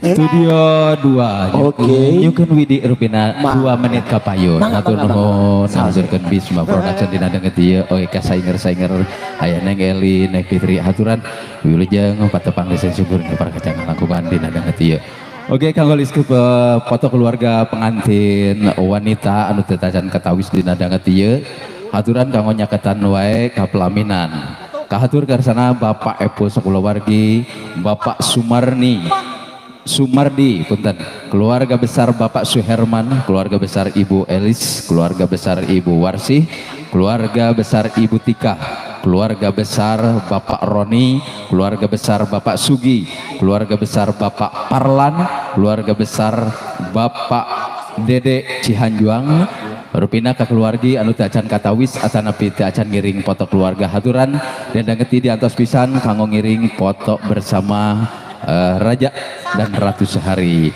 Studio 2. Oke. Nyukeun Widi Rupina 2 menit ka payun. Hatur nuhun haturkeun Bisma Production dina deungeut ieu oge ka saenger-saenger aya Neng Eli, Neng Fitri haturan wilujeng patepang desen syukur para kacangan langkungan dina deungeut ieu. Oke kanggo liskeun foto keluarga pengantin wanita anu teu tacan katawis dina deungeut ieu. Haturan kanggo nyaketan wae ka pelaminan. Kahatur karsana Bapak Epo sakulawargi, Bapak Sumardi, punten, keluarga besar Bapak Suherman, keluarga besar Ibu Elis, keluarga besar Ibu Warsih, keluarga besar Ibu Tika, keluarga besar Bapak Roni, keluarga besar Bapak Sugi, keluarga besar Bapak Parlan, keluarga besar Bapak Dede Cihanjuang, rupina ka keluargi anu teu acan katawis atanapi teu acan ngiring foto keluarga haturan dan dangeti di antos pisan kanggo ngiring foto bersama Raja dan Ratu Sehari.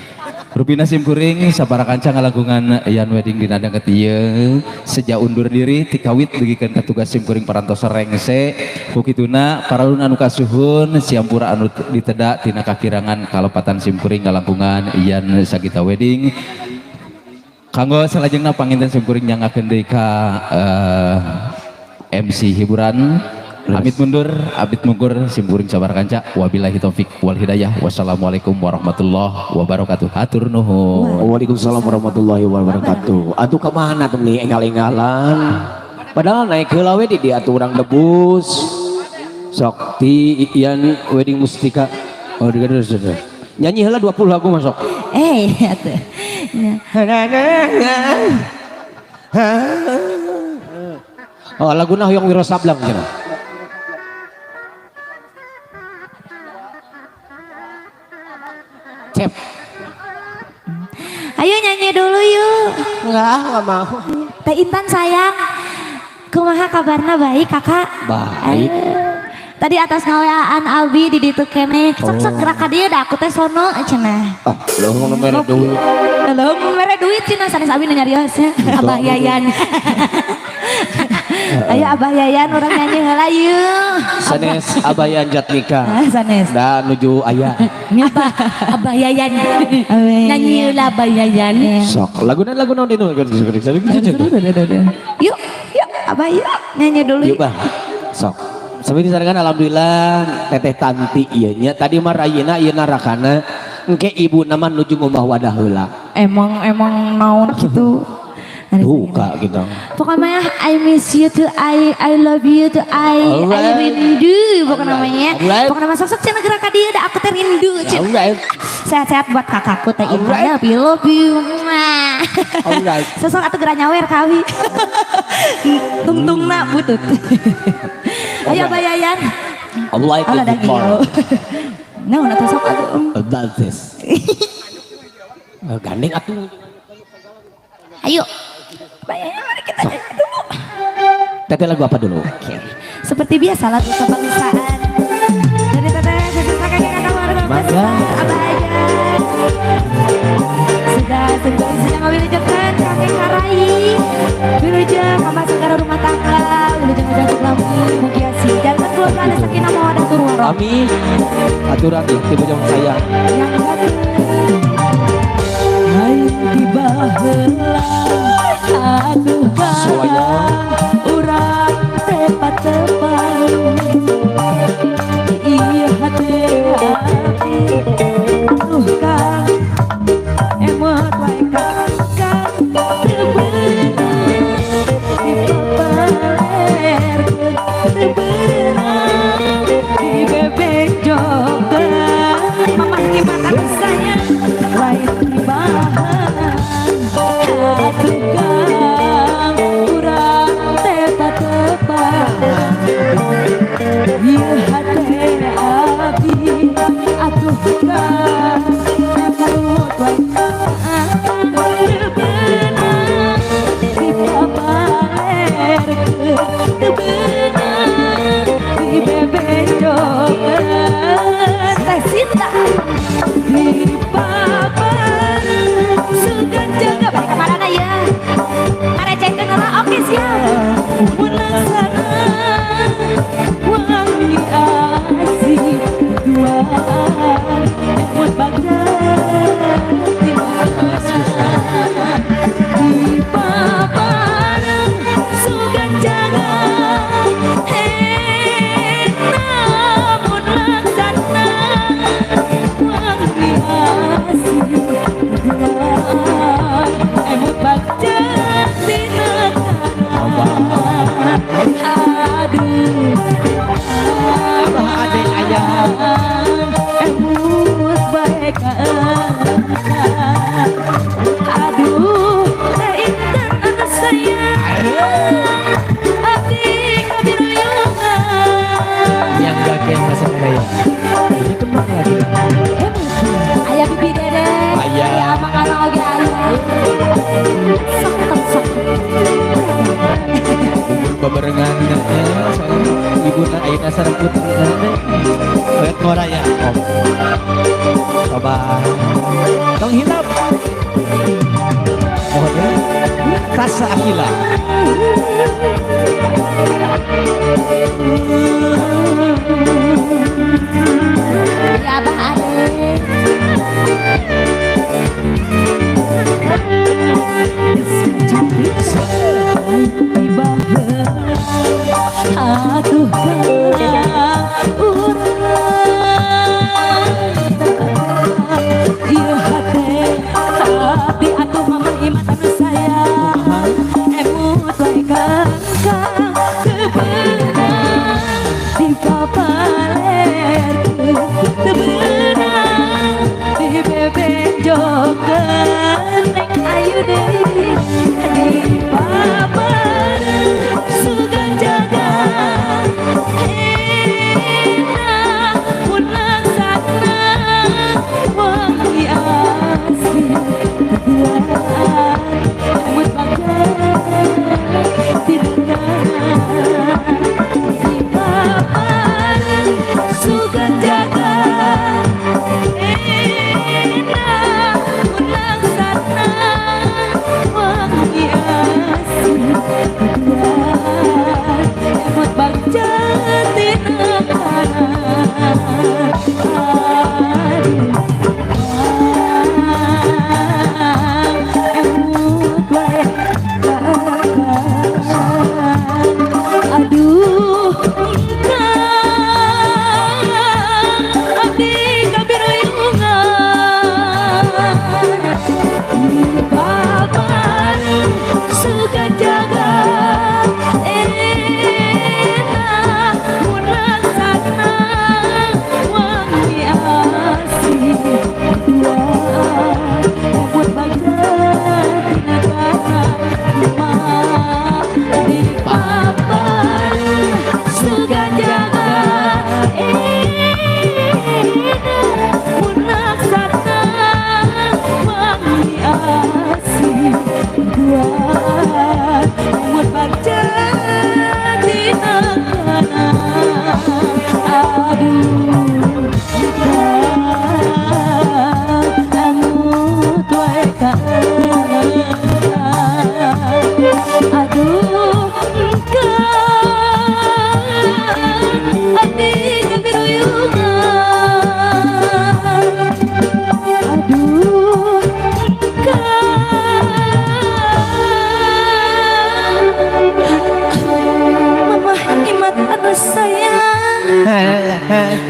Rupina simkuring sabara kanca ngalangkungan yan wedding dina deungeut ieu sejak undur diri ti kawit dugikeun ka tugas simkuring parantos rengse ku kituna paraun anu kasuhun siampura anu ditedak tina kakirangan kalepatan simkuring ngalangkungan yan sagita wedding. Kanggo salajengna panginten simkuring nyangakeun deui ka MC hiburan. Amit mundur, abit mungkur, simkuring sabar kanca. Wabillahi taufik wal hidayah. Wassalamualaikum warahmatullahi wabarakatuh. Hatur nuhun. Waalaikumsalam warahmatullahi wabarakatuh. Atuh kemana tuh nih enggal-enggalan? Padahal naik heula we di atuh urang debus. Sok ti ian wedding mustika. Oh deus. Nyanyi heula 20 lagu masuk. Atuh. Oh laguna hoyong wiro sablang cenah. Ayo nyanyi dulu yuk. Enggak mau. Teh Intan sayang. Kumaha kabarna baik kakak? Baik. Tadi atas ngawaan Abi di ditu kene. Sok gerak ka dieu da aku teh sono cenah. Ah, lu ngomong mere duit. Belum mere duit cenah sanes Abi nu nyarios ya. Abah Yayan. Ayo Abah Yayan urang nyanyi heula yeuh. Sanes Abayan Jatnika. Sanes. Da nuju aya. Abah Yayan. Nyanyi heula Abah Yayan. Sok laguna naon dinu. Yuk, yuk Abah yuk nyanyi dulu. Yuk, Bang. Sok. Sampai disarankan alhamdulillah Teteh Tanti ieu nya tadi mah rayina ieu narakana engke ibu nama nuju ngomah wadah heula. Emang naon gitu. Duka gitu. Pokoknya I miss you to I love you to I rindu pokoknya namanya. Pokoknya nama sosok cenah gerak ka dieu da aku teh rindu. Sehat-sehat buat kakakku teh Intan. Love you. Sosok atuh gerak nyawer kawi. Tungtungna butut. Ayo Abah Yayan. Allah itu before. Nah, atuh sok atuh. About this. Gandeng atuh. Ayo. Abah Yayan mari kita nyanyi dulu. Teteh lagu apa dulu? Seperti biasa lagu kebangsaan. Dari teteh kakek keluarga besar Abah Yayan. Sudah sedang wilujengkeun kakek karai. Wilujeng mama segala rumah tangga. Wilujeng udah lamun mugia sidan keluar ada sakinah mawaddah warahmah. Amin. Aturan ti bojong sayang. Yang bagus. Ayo tiba heula aduh kang urang tepat-tepat ieu hate aduh kang emot wae kang teu beunang dipapalerkeun teu beunang dibebejogkeun mamah gimana sayang lain tibahan aduh kang urang tepat-tepat ieu hate abdi atuh kang emut wae kang teu beunang dipapalerkeun teu beunang dibebejogkeun teh Sinta dipapalerkeun sugan jaga Balik kemana ya? Ngarecehkeun heula oke siap. melaksana wangi asih tuan emot bagdan di paparan sugan jaga namun laksana wangi asih tuan emot bagdan di aduh Abah ade ayah. embus baik aduh teh Intan anak sayang abdi kabirayungan Yang gagen masa daya. Ini kemana lagi? Aya bibi dede. Aya. Aya mangana oge aya. Sok. Beberengan ibu na ayeuna saremput wet ngoraya om. Coba tong hilap. Mohon ya. Rasa akila. Ya Abah ade. tiba aduh urang ieu hate abdi atuh mama iman anu sayang emut wae kang teu beunang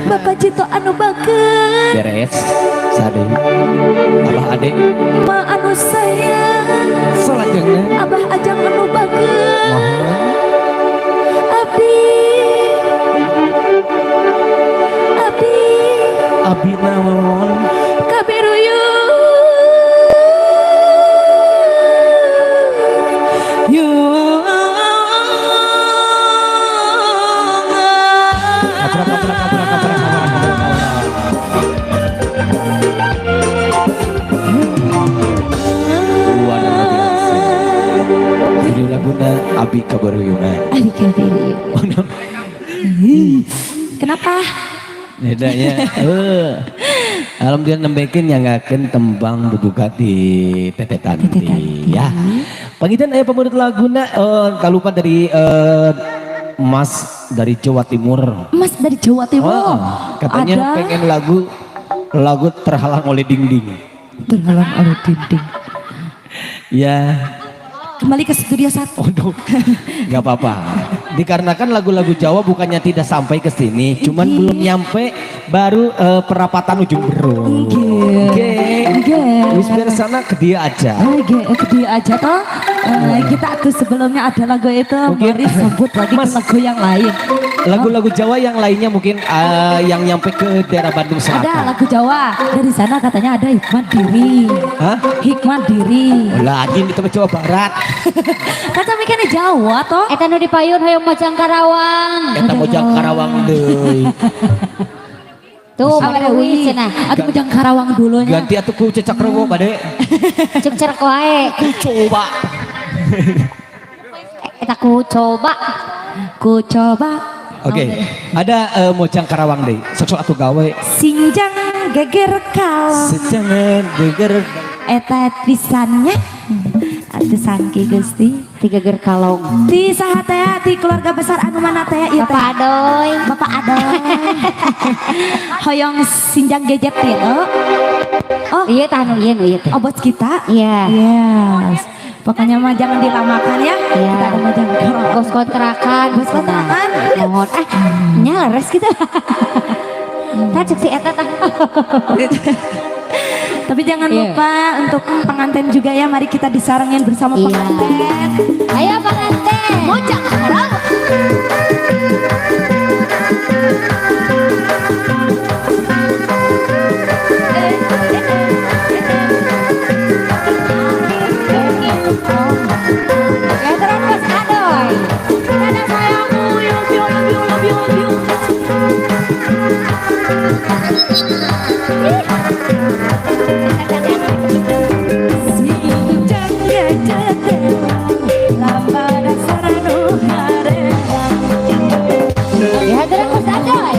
Bapak Cito anu bakeun beres sade abah ade ma anu sayang selanjutnya Abah Ajang anu bakeun Abi abi naon Abi kabaruyungan. Abi kabaruyungan. Kenapa? Bedanya, alhamdulillah nembekin nyangakeun tembang bubuka di Tete Tanti ya. Pangitan aya pemenut laguna tak lupa dari Mas dari Jawa Timur. Mas dari Jawa Timur. Katanya pengen lagu terhalang oleh dinding. Terhalang oleh dinding. Ya. Kembali ke studio 1. Oh, nggak apa-apa. Dikarenakan lagu-lagu Jawa bukannya tidak sampai ke sini, cuman belum nyampe baru perapatan ujung berung. Wis biar sana ke dia aja. Ke dia aja toh. Kita tuh sebelumnya ada lagu itu, mari sebut lagi lagu yang lain. Lagu-lagu Jawa yang lainnya mungkin yang nyampe ke daerah Bandung Selatan. Ada lagu Jawa dari sana katanya ada Hikmat Diri. Hah? Hikmat Diri. Lagi di Jawa Barat. Kata mikirnya Jawa toh. Eta nu dipayun hoyong Mojang Karawang. Eta Mojang Karawang deui. Tuh Manawi cenah. Atuh Mojang Karawang dulunya. Ganti atuh ku cecak rewo bade. Cek cerek wae. Coba. Eta ku coba. Ku coba. Oke. Ada Mojang Karawang deui. Sok atuh gawe. Sinjang geger kalang. Sejangan geger Eta pisannya. Atuh sangki Gusti. Ti geger kalong. Ti saha teh ti keluarga besar anu mana teh ieu teh? Bapak Adoy. Bapak Adoy. Hoyong sinjang gadget teh. Oh, Iya tah nu ieu teh. oh bos kita? Iya. Yes. Pokoknya mah jangan dilamakan ya. Iya. Kita ada mah jangan. Bos kontrakan. Bos kontrakan. Mohon nyaleres kita. Tah cek si eta tah. Tapi jangan Iya. lupa untuk pengantin juga ya. Mari kita disarengin bersama Iya. pengantin. Ayo pengantin. Mojang Karawang. Ya terus Bos Adoy. Ada sayangku. Sinjang gadget lamba dasar anu hareup. Ya terus Bos Adoy.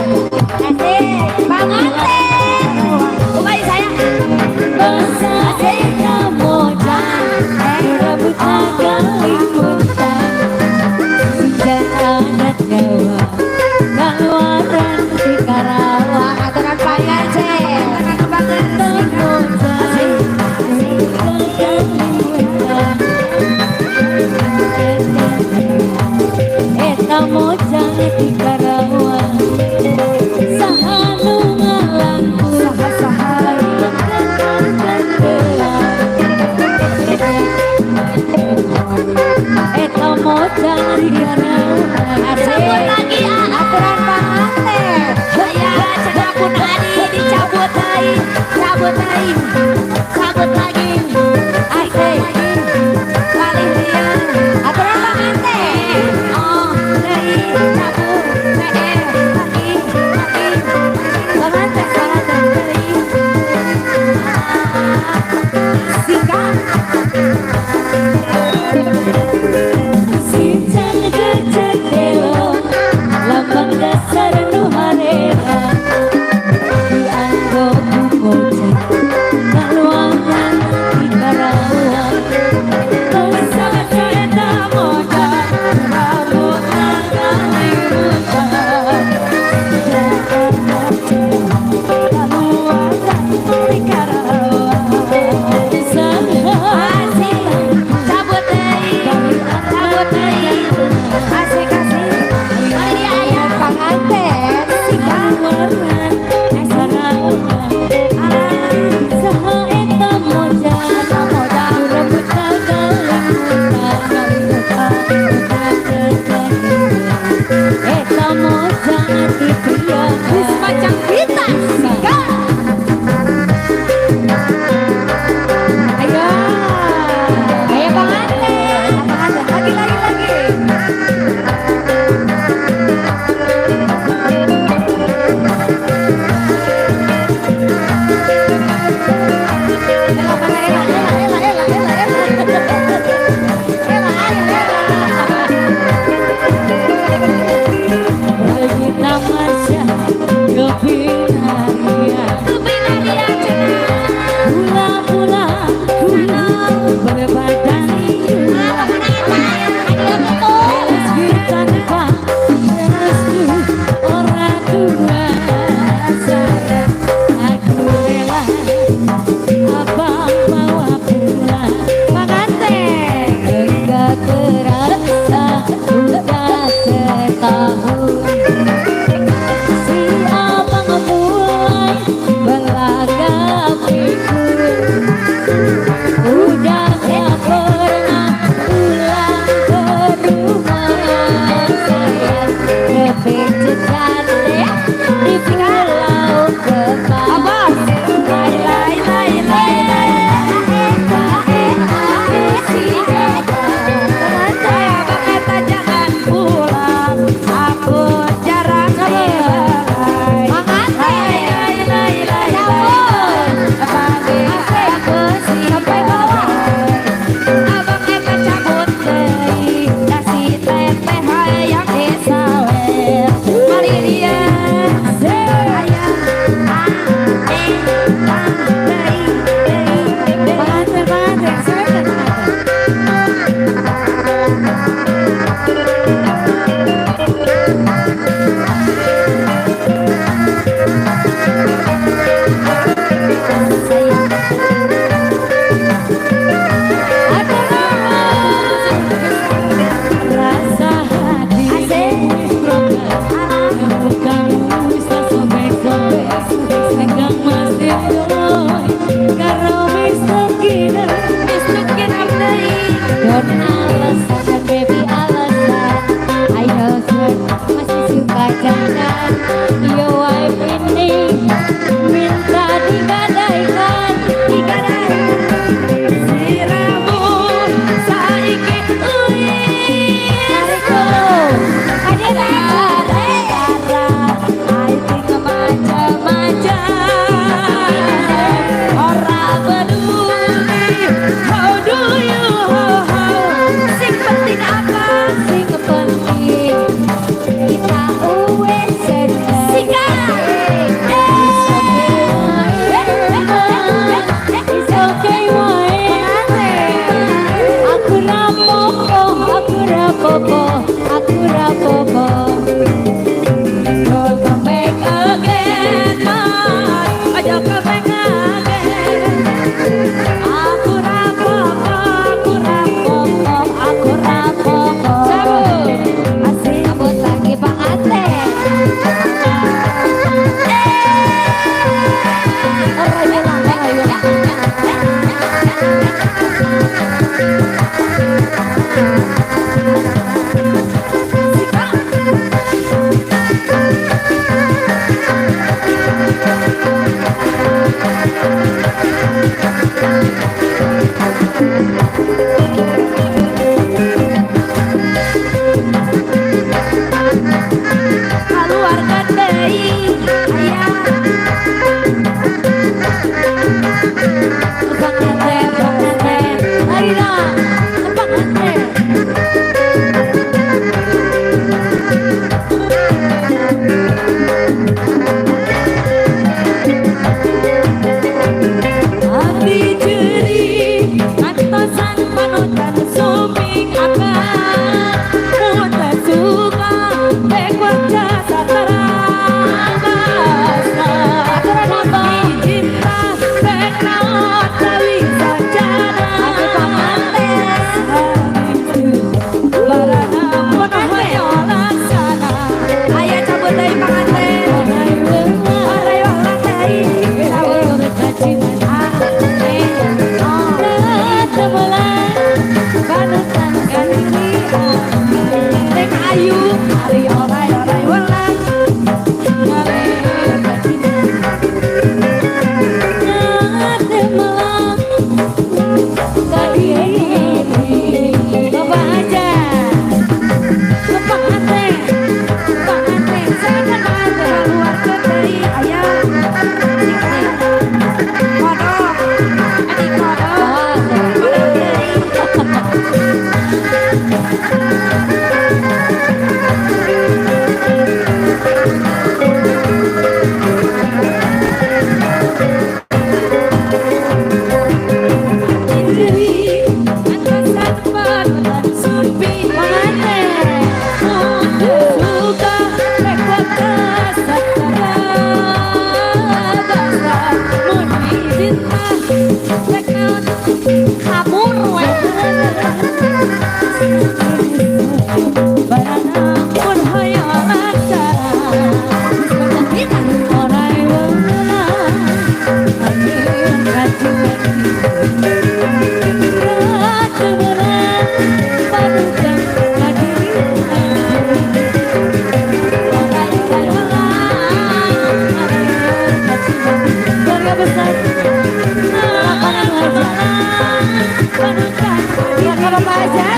panutan. Iya, nggak apa-apa aja.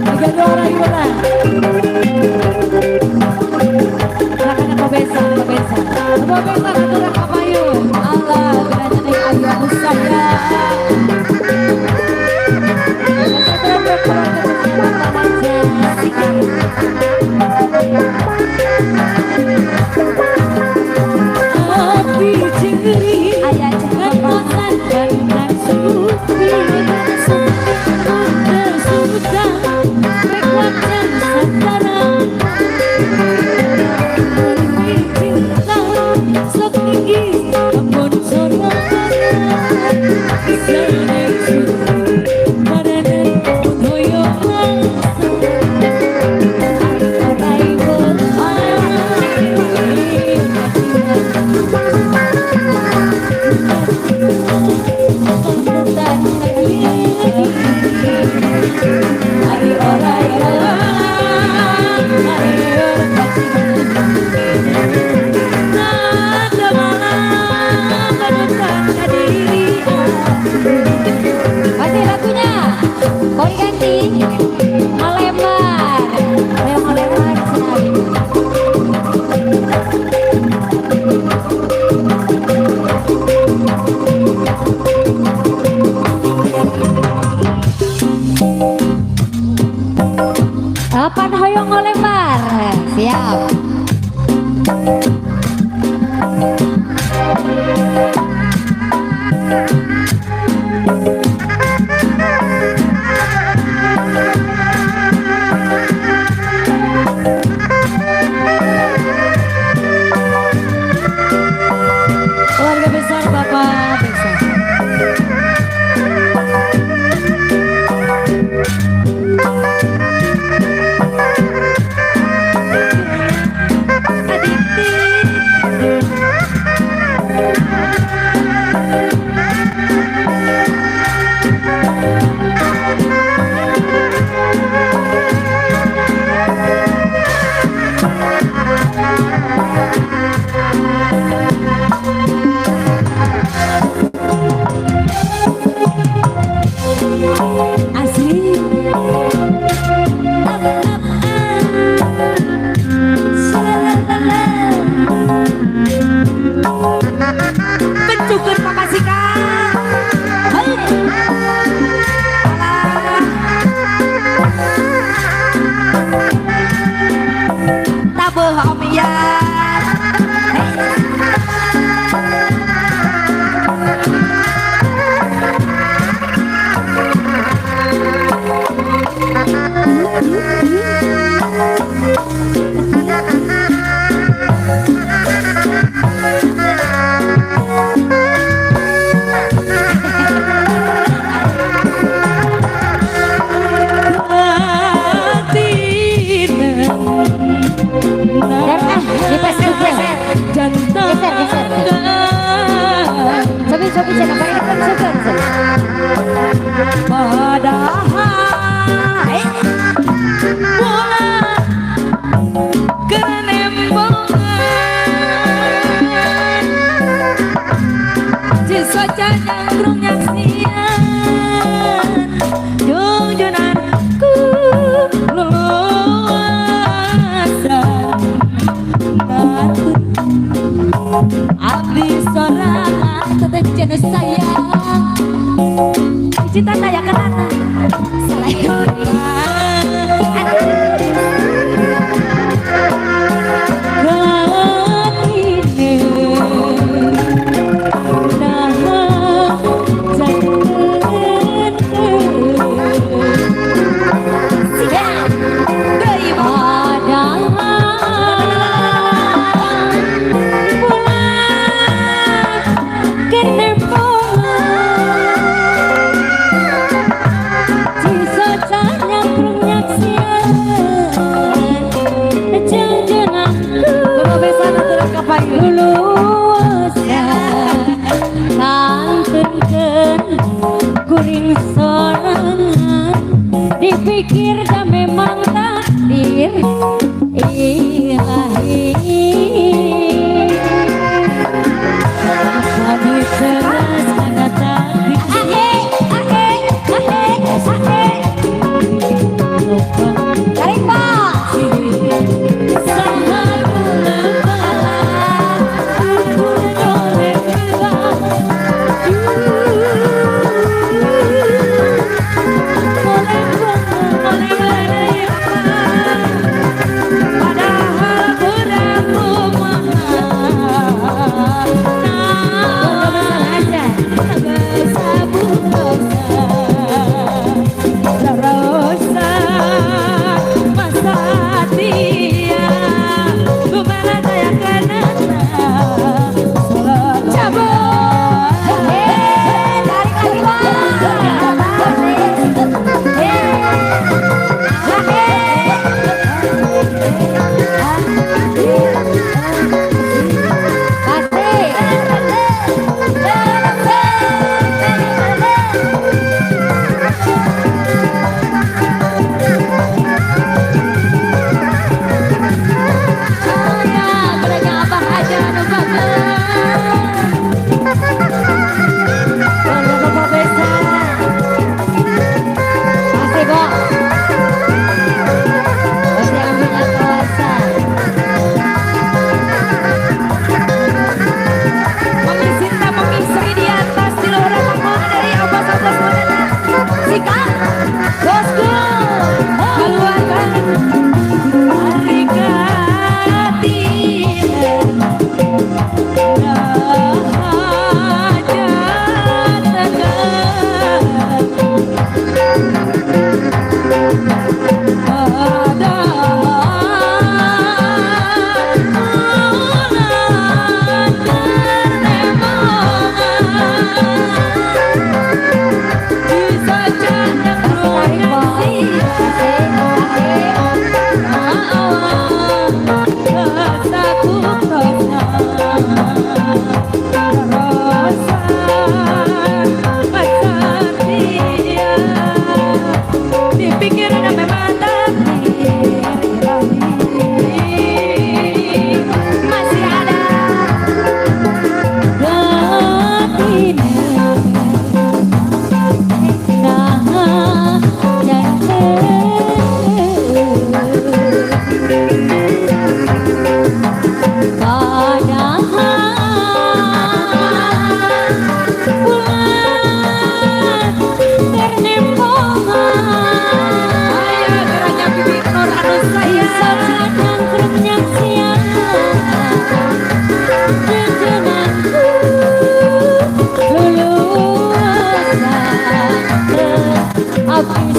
Tiga dua orang iburan. Silakan Pak Besa, Pak Besa. Pak Besa keturunan Kapayun. Allah, berarti nih agak saya. Api ceri ayah jangan bosan dengan supi sudah sudah berkuatkan sekarang cinta sok tinggi namun sorangan sayang suci marana hoyongan arai Masih lagunya mau diganti Malembar Malembar Kapan hoyong Malembar siap. keluarga besar Bapak Besa. Pencukur papasikan. Tabuh omiyan. Sobi jangan pakai kan Padahal bulan kerembongan Cisoca nyangkrung nyaksian junjunanku luasan abdi sorangan tetep jenis sayang cinta saya kenapa selain kuring sorangan dipikir dah memang takdir ilahi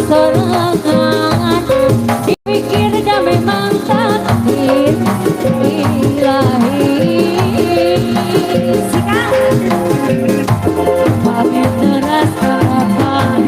Sorangan dipikir dah memang takdir ilahi. Pakai teras karapai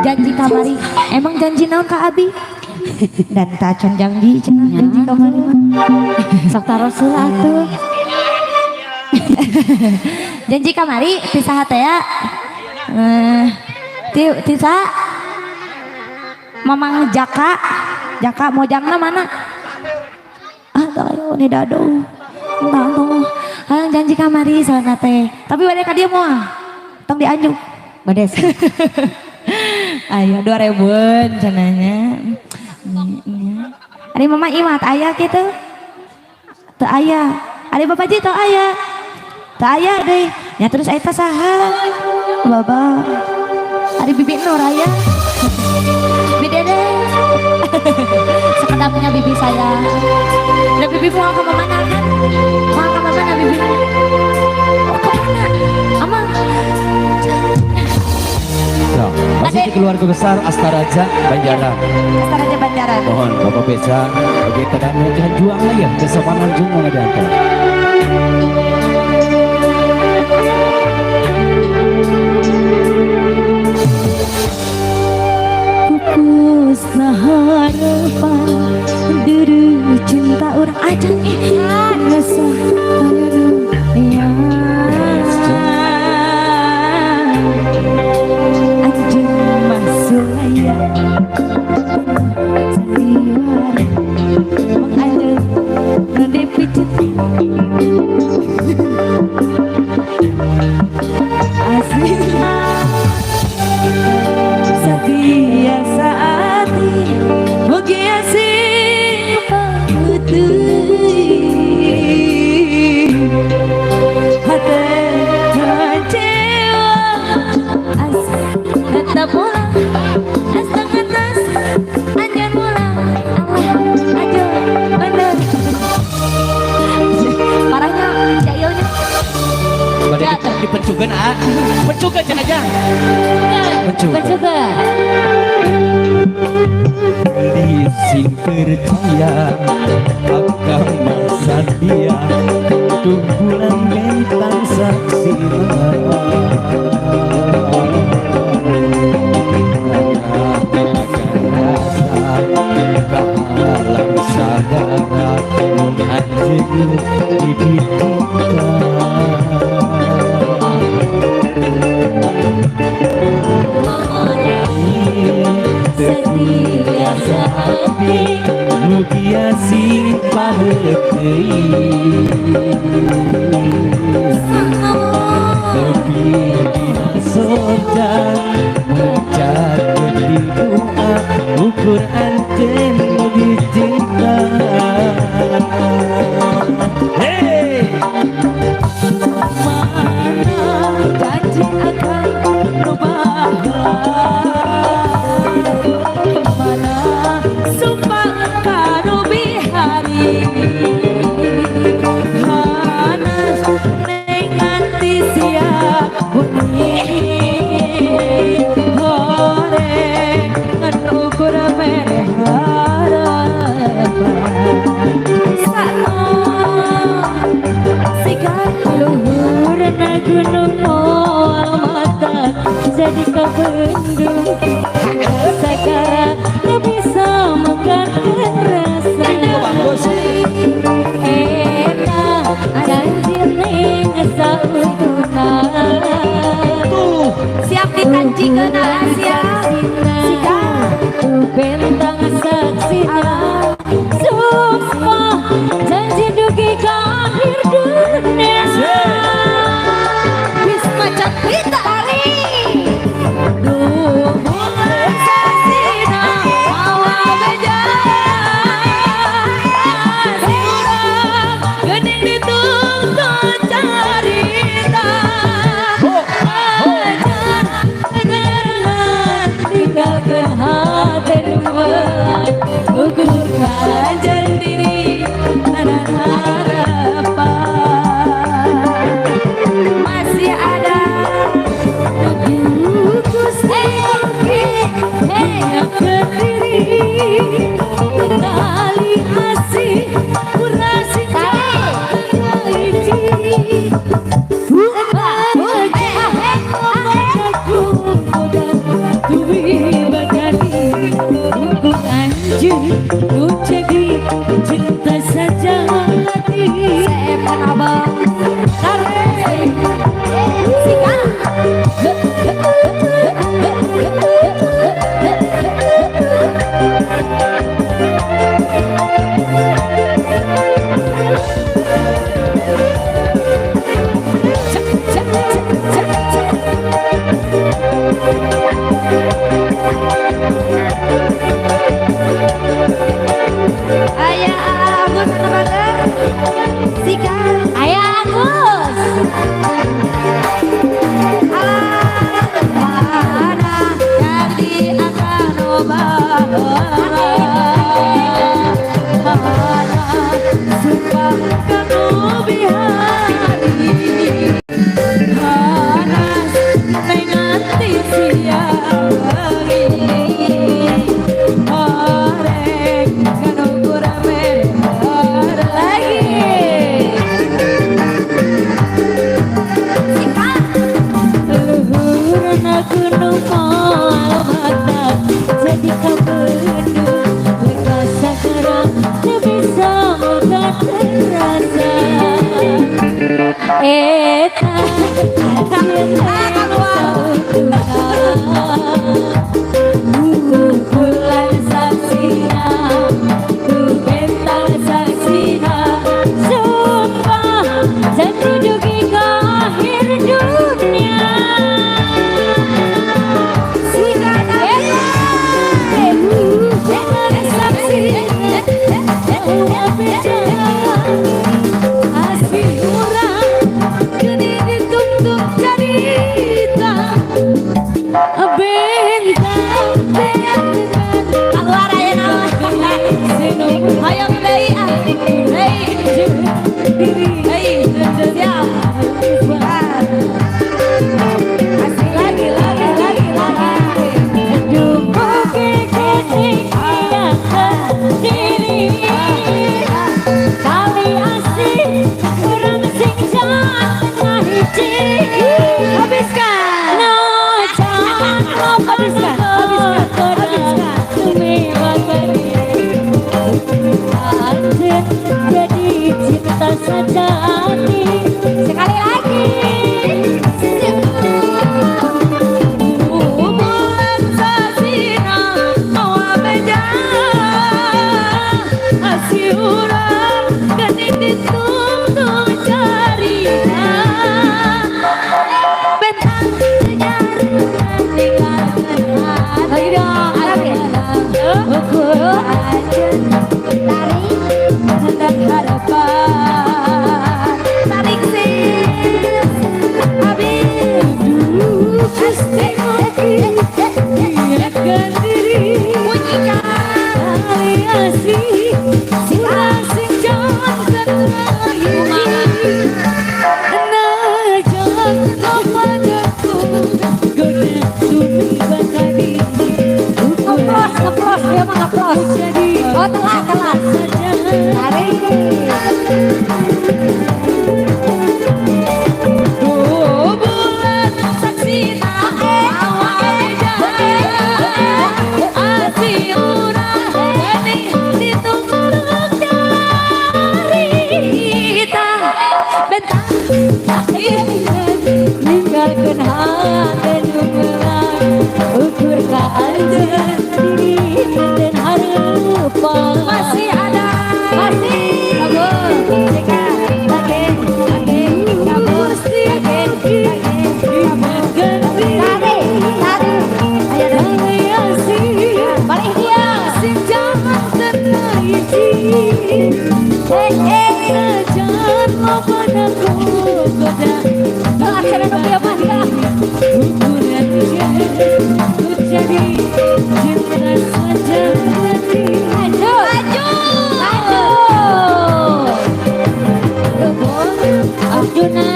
janji kamari emang janji naon Kak Abi dan tacan janji cenah janji kamari mah sok tarosul atuh janji kamari pisah teh ya tisa mamang jaka mojangna mana tayo ni dado entah tuh hayang janji kamari soalna teh tapi bade ka dieu moal tong dianjuk bade ayo 2000-an cenanya ari mama imat aya kitu teu aya ari bapak ji teu aya teu aya deui nya terus eta saha baba ari bibi Nur aya bibi dede sekedar punya bibi saya udah bibi mau ke mana kan mau ke mana bibi oh kemana aman Nah, masih di keluarga besar Astaraja Banjaran. Astaraja Banjaran. Mohon Bapak Beca, begitu dan jangan juang lah ya, kesopanan juga nggak diantar. Pupus harapan, diri cinta orang aja rasa ya. asli setia saati mugia sing putih hati kecewa as tetap pulang as tangan tas anjan pulang Allah aja bener parahnya jayanya Badai di pencugan ah. Pencugan jangan aja. Pencuga. Sing percaya agama sadia kumpulan bentang saksi Setia saati mugia si tapi sodan menjaga di doa ukur anten di cinta. Hey, mana janji akan berubah, mana sumpah kanu bihari, hanas nenganti siap bunyi goreng ngukur mere harapan sano sikat luhur na gunung moal mata jadi kebendung sekarang tak bisa menggantikan rasa eta janji ning sautuna siap ditanjikeun siap bentang saksina sumpah janji dugi ka akhir dunia wis macan kita ali bulan saksina mawa beja surang geuning dituntun carita ajan dengeran tinggalkeun hati nuan ukur kajan diri nanan harapan masih ada kukus yang berdiri tali asih kurasi cari ku jadi cinta saja hati sepan abang tarik sikat Ayah Agus teman-teman sikat Ayah Agus mana jadi akan obah mana sumpah kamu bihari panas menganti siang orek kanu kurang merah lagi luhur na gunung moal mata jadi kabendung leka sekarang tak bisa menggantikan rasa eta bulan saksina ku bentang saksina sumpah janji dugi ka akhir dunia padaku goda sudah tadi Ngeplos dia mah ngeplos. jadi Oh telat. Hari bulan saksi awal asih urang ini ditunggu cerita bentang ninggalkeun hate nu belang ukur ka anjeun diri dan hareupan. masih ada Kabur lagi kabur balik dia sing jangan kena jangan mau padaku goda akhirnya nu dia mah ukuran jadi cinta saja nanti maju Arjuna Arjuna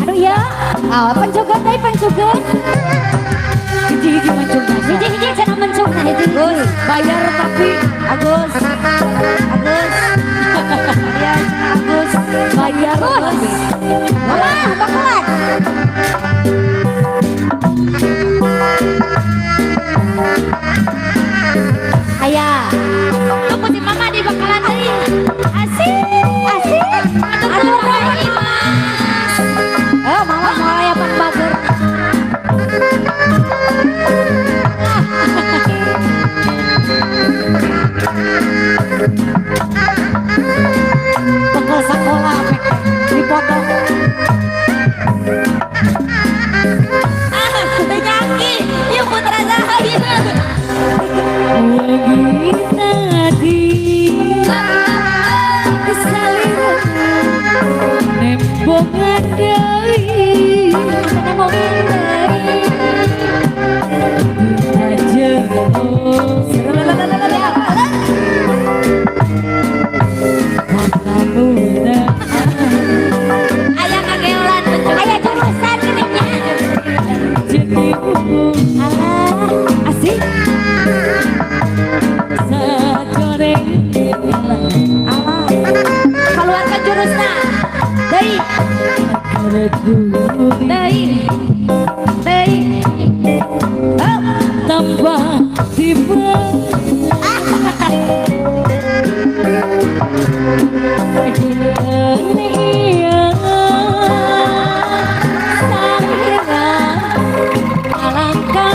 aduh ya pencogot deh pencogot hiji mancung hiji cenah mencung nah hiji bayar tapi Agus ya Agus bayar tapi wah bakalan ayah tunggu si mama di bakalan tadi asik aduh malah ya pan bager bakal sekolah dipotong penyakit yuk putra Zahir lagi tadi kesaliran nembongan dari aja ayah kagelan ayah jurusan geningnya jadi alah asik sagoreng alah keluarkan jurusna deui tambah tiba